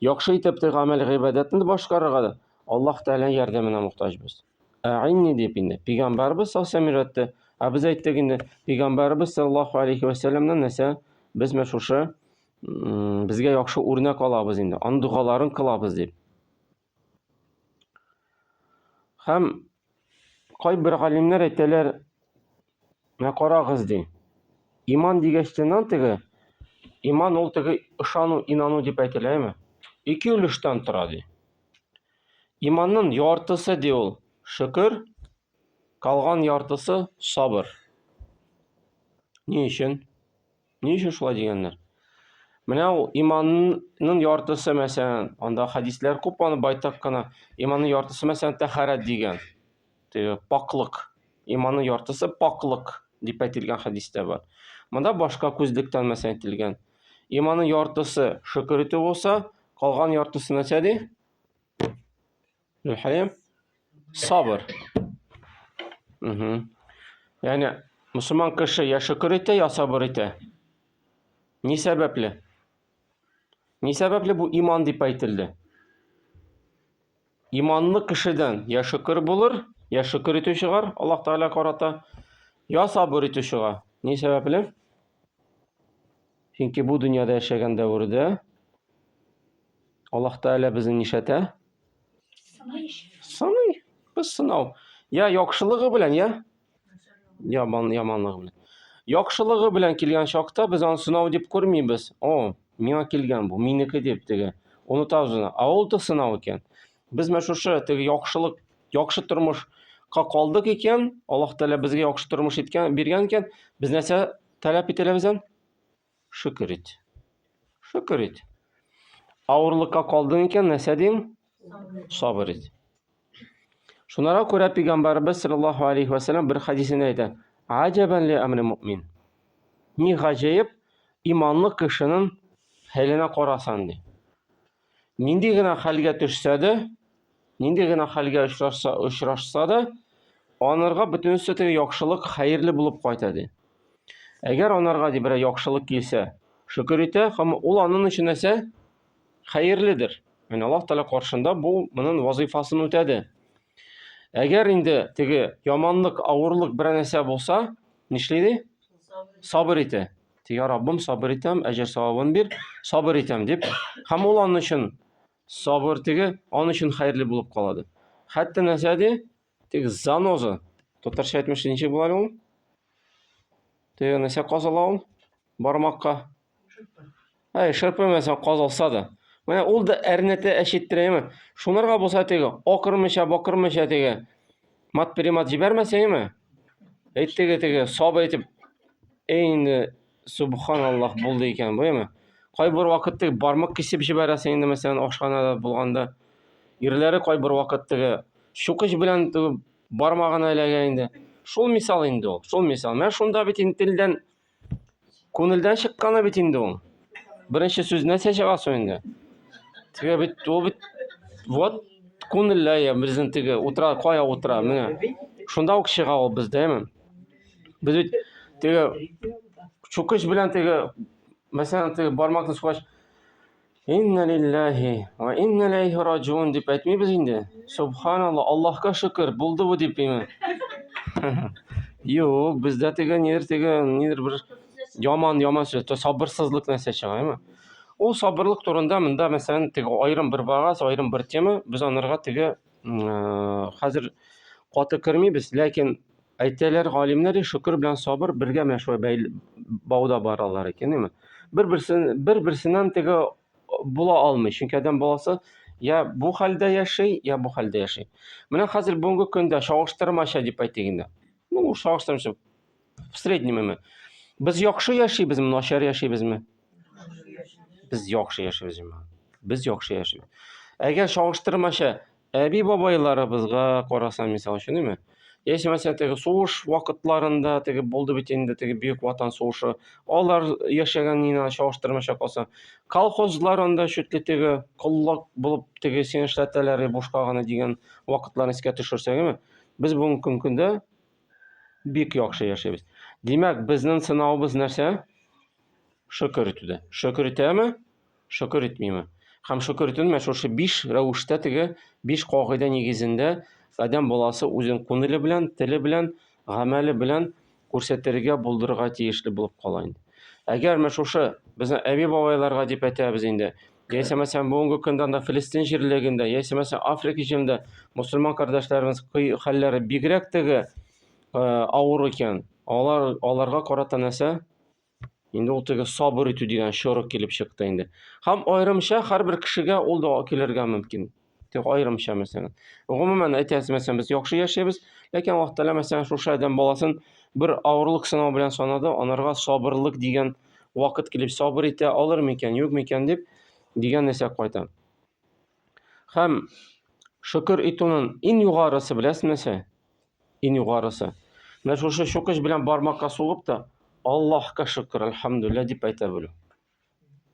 яхшы итеп теге гамәл гыйбадәтне башкарырга да Аллаһ Тәгаләнең ярдәменә мохтаҗбыз. Әинни дип инде пәйгамбәрбез саллаллаху өйрәтте. Ә без әйттек инде, пәйгамбәрбез саллаллаху алейхи вә сәлләмнән нәрсә? Без менә шушы безгә яхшы үрнәк алабыз инде, аның догаларын кылабыз дип. Һәм кайбер галимнәр әйтәләр, менә карагыз ди. Иман дигәчтеннән теге иман ул теге ышану, инану дип әйтелә, әйме? Ике өлештән тора ди. Иманның яртысы ди ул шөкер, калган яртысы сабыр. Ни өчен? Ни өчен шулай дигәннәр? Менә ул иманның яртысы, мәсәлән, анда хәдисләр күп, аны байтак кына. Иманның яртысы, мәсәлән, тәһарәт дигән. Теге паклык. Иманның яртысы паклык дип әйтелгән хәдистә бар. Монда башка күзлектән мәсәлән әйтелгән. Иманның яртысы шөкер итү булса, калган яртысы нәрсә ди? Гөлхәем? Сабыр. Угу. Ягъни мусульман кеше я шөкер итә, я сабыр итә. Ни сәбәпле? Ни сәбәпле бу иман дип әйтелде? Иманлы кешедән я шөкер булыр, я шөкер итү чыгар Аллаһ Тәгалә карата, я сабыр итү чыга. Ни сәбәпле? Чөнки бу дөньяда яшәгән дәвердә Аллаһ Тәгалә безне нишләтә? Сыный. Сыный. Без сынау. Я яхшылыгы белән, я яман яманлыгы белән. Яхшылыгы белән килгән чакта без аны сынау дип күрмибез. О, миңа килгән бу, минеке дип теге. Онытабыз аны. Ә ул да сынау икән. Без менә шушы теге яхшылык, яхшы тормышка калдык икән, Аллаһ Тәгалә безгә яхшы тормыш иткән, биргән икән, без нәрсә таләп ителә бездән? Шөкер ит. Шөкер ит. Авырлыкка калдың икән, нәрсә дим? Сабыр ит. Шунара күрә пәйгамбәрбез саллаллаһу алейхи ва саллям бер хәдисендә әйтә: "Аҗабан ли амри муъмин". Ни гаҗәеп иманлы кешенең хәленә карасан ди. Нинди генә хәлгә төшсә дә, нинди генә хәлгә очрашса, очрашса да, анарга бөтенесе теге яхшылык, хәерле булып кайта ди. Әгәр анарга ди берәр яхшылык килсә, шөкер итә һәм ул аның өчен нәрсә? Хәерледер. Менә Аллаһ Тәгалә каршында бу моның вазифасын үтәде. Әгәр инде теге яманлык, авырлык берәр нәрсә булса, нишли ди? Сабыр итә. Я Раббым, сабыр итәм, әҗер савабын бир, сабыр итәм дип. Һәм ул аның өчен сабыр теге, аның өчен хәерле булып калады. Хәтта нәрсә ди? Теге заноза. Татарча әйтмешли ничек була әле ул? Теге нәрсә казыла ул? Бармакка. Әй, шырпы мәсәлән казылса да. Менә ул да әрнәтә, әчеттерә, әйме? Шунарга булса теге, акырмыйча, бакырмыйча теге, мат-перемат җибәрмәсә, әйме? Әйт теге, теге, сабыр итеп, әй инде, субханаллах, булды икән бу, әйме? Кайбер вакыт теге бармак кисеп җибәрәсең инде, мәсәлән, ашханада булганда. Ирләре кайбер вакыт теге чүкеч белән теге бармагына эләгә инде. Шул мисал инде ул, шул мисал. Менә шунда бит инде телдән Күңелдән чыкканы бит инде ул. Беренче сүз нәрсә чыга соң инде? Теге бит ул бит вот күңеллә я безнең теге утыра кая утыра менә. Шунда ук чыга ул бездә, әйме? Без бит теге чүкеч белән теге мәсәлән теге бармакны суккач Инна лиллахи ва инна иләйһи раҗиун дип әйтмибез инде. Субханалла, Аллаһка шөкер, булды бу дип име. Юк, бездә теге нидер теге нидер бер яман яман сүз, то сабырсызлык нәрсә чыга, әйме? Ул сабырлык турында монда мәсәлән теге аерым бер багаз, аерым бер тема, без анарга теге хәзер каты кермибез, ләкин Әйтәләр галимнәр, шөкер белән сабыр бергә менә шулай бәйл бауда баралар икән, әйме? Бер-берсен бер-берсеннән теге була алмый, чөнки адәм баласы я бу хәлдә яши, я бу хәлдә яши. Менә хәзер бүгенге көндә чагыштырмача дип әйтик инде. Ну, чагыштырмача. В среднем име. Без яхшы яшибезме, начар яшибезме? Без яхшы яшибез, җәмәгать. Без яхшы яшибез. Әгәр чагыштырмача әби бабайларыбызга карасаң, мисал өчен, әйме? Яисә мәсәлән, теге сугыш вакытларында теге булды бит инде теге Бөек Ватан сугышы. Алар яшәгән нина чагыштырмача калса, колхозлар анда чүтле теге коллык булып теге син эшләтәләр бушка гына дигән вакытларны искә төшерсәк, әйме? Без бүгенге көндә бик яхшы яшибез. Димәк, безнең сынавыбыз нәрсә? Шөкер итүдә. Шөкер итәме? Шөкер итмиме? Һәм шөкер итүне менә шушы биш рәвештә теге биш кагыйдә нигезендә адәм баласы үзен күңеле белән, теле белән, гамәле белән күрсәтергә, булдырырга тиешле булып кала инде. Әгәр менә шушы безнең әби-бабайларга дип әйтәбез инде, яисә мәсәлән бүгенге көндә анда Филистин җирлегендә, яисә мәсәлән Африка җирендә мусульман кардәшләребез хәлләре бигрәк теге авыр икән. Алар аларга карата нәрсә? Инде ул теге сабыр итү дигән чоры килеп чыкты инде. Һәм аерымча һәрбер кешегә ул да килергә мөмкин. Тик аерымча мәсәлән. Гомумән әйтәсез, мәсәлән, без яхшы яшәйбез, ләкин Аллаһ Тәгалә мәсәлән шушы адәм баласын бер авырлык сынау белән санады, анарга сабырлык дигән вакыт килеп сабыр итә алыр микән, юк микән дип дигән нәрсә кайта. Һәм шөкер итүнең иң югарысы беләсез нәрсә? Иң югарысы. Менә шушы чүкеч белән бармакка сугып та, Аллаһка шөкер, әлхәмдүлилләһ дип әйтә белү.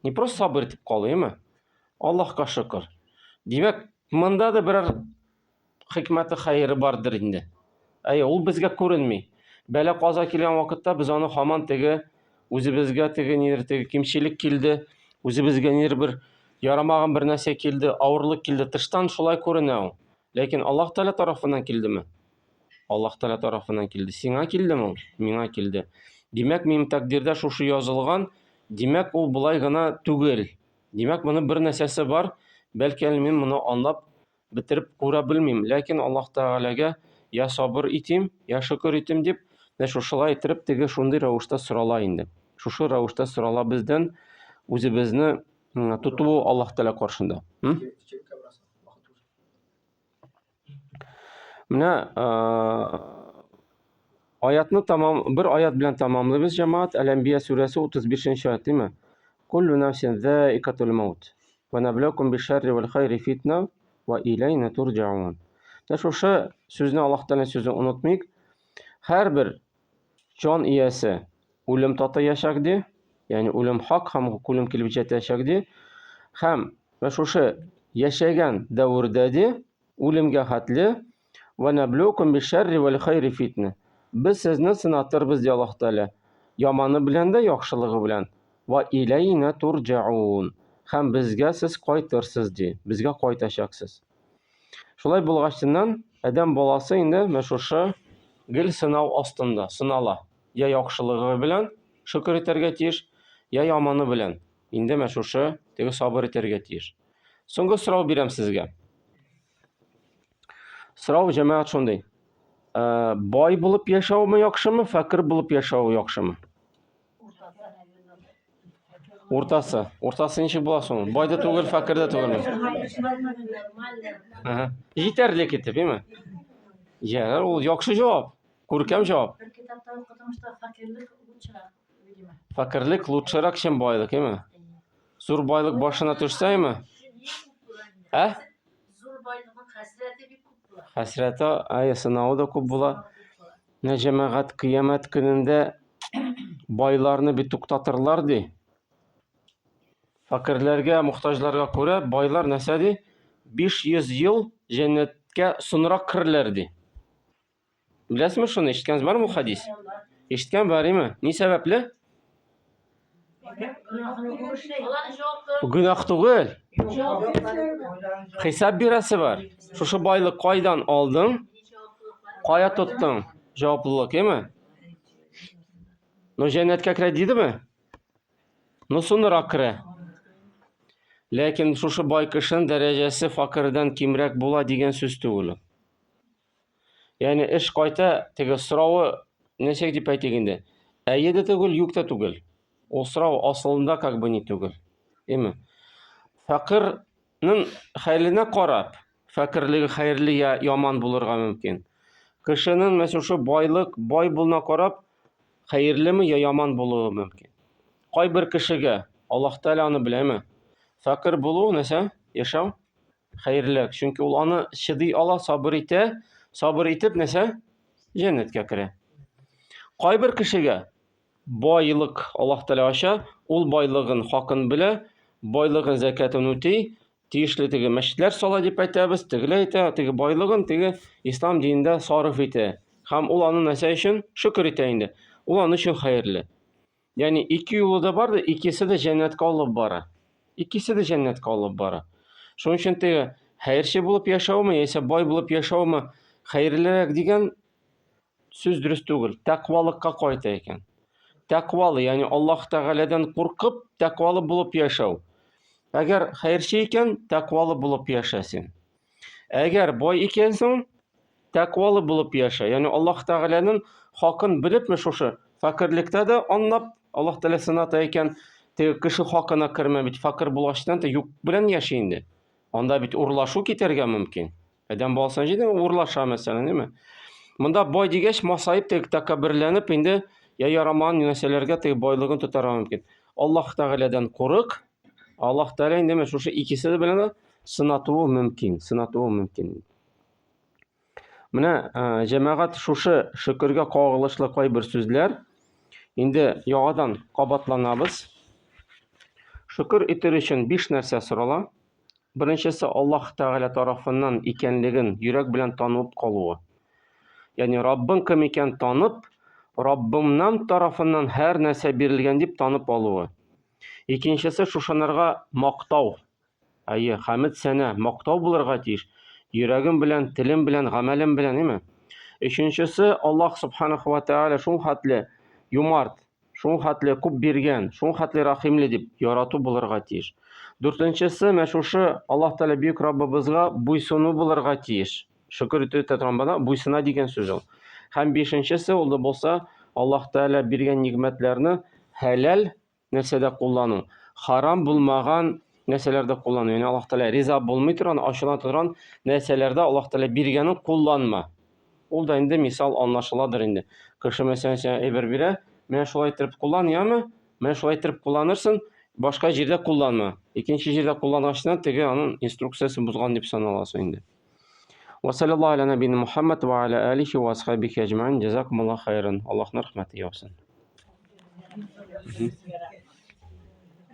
Не просто сабыр итеп калу, әйме? Аллаһка шөкер. Димәк, монда да берәр хикмәте хәере бардыр инде. Әйе, ул безгә күренми. Бәла каза килгән вакытта без аны һаман теге үзебезгә теге нидер теге кимчелек килде, үзебезгә нидер бер ярамаган бер нәрсә килде, авырлык килде. Тыштан шулай күренә ул. Ләкин Аллаһ Тәгалә тарафыннан килдеме? Аллаһ Тәгалә тарафыннан килде. Сиңа килдеме ул? Миңа килде. Димәк, минем тәкъдирдә шушы язылган, димәк, ул болай гына түгел. Димәк, моның бер нәрсәсе бар, бәлки әле мин моны аңлап бетереп күрә белмим. Ләкин Аллаһ Тәгаләгә я сабыр итим, я шөкер итим дип, менә шушылай иттереп теге шундый рәвештә сорала инде. Шушы рәвештә сорала бездән үзебезне тотуы Аллаһ Тәгалә каршында. Менә аятны тамам бер аят белән тамамлыйбыз җәмәгать. Әл-Әнбия сүрәсе 35 нче аят, димме? Куллу нафсин заикатул маут. Ва наблукум бишшарри вал хайри фитна ва илайна турҗаун. Менә шушы сүзне Аллаһ Тәгалә сүзен онытмыйк. Һәрбер җан иясе үлем татыячак ди, ягъни үлем хак һәм үлем килеп җитәчәк ди. Һәм менә шушы яшәгән дәвердә ди, үлемгә хәтле ва наблукум бишшарри вал хайри фитна. Без сезне сынатырбыз ди Аллаһ Тәгалә. Яманы белән дә, яхшылыгы белән. Ва иләйна турҗаун. Һәм безгә сез кайтырсыз ди. Безгә кайтачаксыз. Шулай булгачыннан адәм баласы инде менә шушы гел сынау астында, сынала. Я яхшылыгы белән шөкер итәргә тиеш, я яманы белән. Инде менә шушы теге сабыр итәргә тиеш. Соңгы сорау бирәм сезгә. Сорау җәмәгать шундый. Э, бай булып яшәүме яхшымы, фәкыйрь булып яшәү яхшымы? Уртасы. Уртасы ничек була соң? Бай да түгел, фәкыйрь дә түгел. Ага. Җитәрлек итеп, әйме? Ярар, ул яхшы җавап. Күркәм җавап. Бер китапта укыдым, что фәкыйрьлек лучшерак, видимо. Фәкыйрьлек лучшерак, чем байлык, әйме? Зур байлык башына төшсә, әйме? Ә? Зур байлыкның хәсрәте бик күп була. Хәсрәте, ай, сынавы да күп була. Менә җәмәгать кыямәт көнендә байларны бит туктатырлар ди. Фәкыйрьләргә, мохтаҗларга күрә байлар нәрсә ди? 500 ел җәннәткә соңрак керерләр ди. Беләсезме шуны? Ишеткәнегез бармы бу хадис? Ишеткән бар име? Ни сәбәпле? Гөнаһ түгел. Хисап бирәсе бар. Шушы байлык кайдан алдың? Кая тоттың? Җаваплылык, әйме? Ну, җәннәткә керә дидеме? Ну, соңрак керә. Ләкин шушы бай кешенең дәрәҗәсе факирдән кимрәк була дигән сүз түгел. Ягъни эш кайта, теге соравы ничек дип әйтик инде? Әйе дә түгел, юк та түгел. Ул сорау асылында как бы не түгел. Әйме? Фәкырның хәленә карап, фәкырлеге хәерле я яман булырга мөмкин. Кешенең менә шушы байлык, бай булуына карап, хәерлеме я яман булуы мөмкин. Кайбер кешегә Аллаһ Тәгалә аны беләме? Фәкыйрь булу нәрсә? Яшәү хәерлерәк, чөнки ул аны чыдый ала, сабыр итә, сабыр итеп нәрсә? Җәннәткә керә. Кайбер кешегә байлык Аллаһ Тәгалә ача, ул байлыгын хакын белә, байлыгын зәкятын үти, тиешле теге мәчетләр сала дип әйтәбез, тегеләй итә, теге байлыгын теге ислам динендә сарыф итә. Һәм ул аны нәрсә өчен шөкер итә инде. Ул аны өчен хәерле. Ягъни ике юлы да бар да, икесе дә җәннәткә алып бара. Икесе дә җәннәткә алып бара. Шуның өчен теге хәерче булып яшәүме, яисә бай булып яшәүме хәерлерәк дигән сүз дөрес түгел. Тәкъвалыкка кайта икән. Тәкъвалы, ягъни Аллаһ Тәгаләдән куркып, тәкъвалы булып яшәү. Әгәр хәерче икән, тәкъвалы булып яшә син. Әгәр бай икәнсең, тәкъвалы булып яшә. Ягъни Аллаһ Тәгаләнең хакын белепме шушы фәкыйрьлектә дә аңлап, Аллаһ Тәгалә сыната икән, теге кеше хакына кермә бит, фәкыйрь булгачтан та юк белән яши инде. Анда бит урлашу китәргә мөмкин. Адәм баласына җитә, урлаша мәсәлән, әйме? Монда бай дигәч, масаеп теге тәкәбберләнеп инде я ярамаган нәрсәләргә теге байлыгын тотарга мөмкин. Аллаһ Тәгаләдән курык, Аллаһ Тәгалә инде менә шушы икесе дә белән сынатуы мөмкин, сынатуы мөмкин. Менә җәмәгать шушы шөкергә кагылышлы кайбер сүзләр. Инде яңадан кабатланабыз. Шөкер итер өчен биш нәрсә сорала. Беренчесе Аллаһ Тәгалә тарафыннан икәнлеген йөрәк белән танып калуы. Ягъни Раббың кем икән танып, Раббымнан тарафыннан һәр нәрсә бирелгән дип танып алуы. Икенчесе шушынырга мактау. Әйе, хәмед сәнә, мактау булырга тиеш. Йөрәгем белән, телем белән, гамәлем белән, әйме? Өченчесе Аллаһ субханаху ва тааля шул хәтле юмарт, шул хәтле күп биргән, шул хәтле рәхимле дип ярату булырга тиеш. Дүртенчесе, менә шушы Аллаһ Тәгалә бөек Раббыбызга буйсыну булырга тиеш. Шөкер итү торган бана буйсына дигән сүз ул. Һәм бишенчесе ул да булса Аллаһ Тәгалә биргән нигъмәтләрне хәләл нәрсәдә куллану, харам булмаган нәрсәләрдә куллану. Ягъни Аллаһ Тәгалә риза булмый торган, ачулана торган нәрсәләрдә Аллаһ Тәгалә биргәнен кулланма. Ул да инде мисал аңлашыладыр инде. Кеше мәсәлән сиңа әйбер бирә, менә шулай итеп куллан, яме? Менә шулай итеп кулланырсың, башка җирдә кулланма. Икенче җирдә куллангачтан теге аның инструкциясен бозган дип саналасың инде. Ва саллаллаху аля набина Мухаммад ва аля алихи ва асхабихи аҗмаин. Джазакумуллаху хайран. Аллаһның рәхмәте яусын.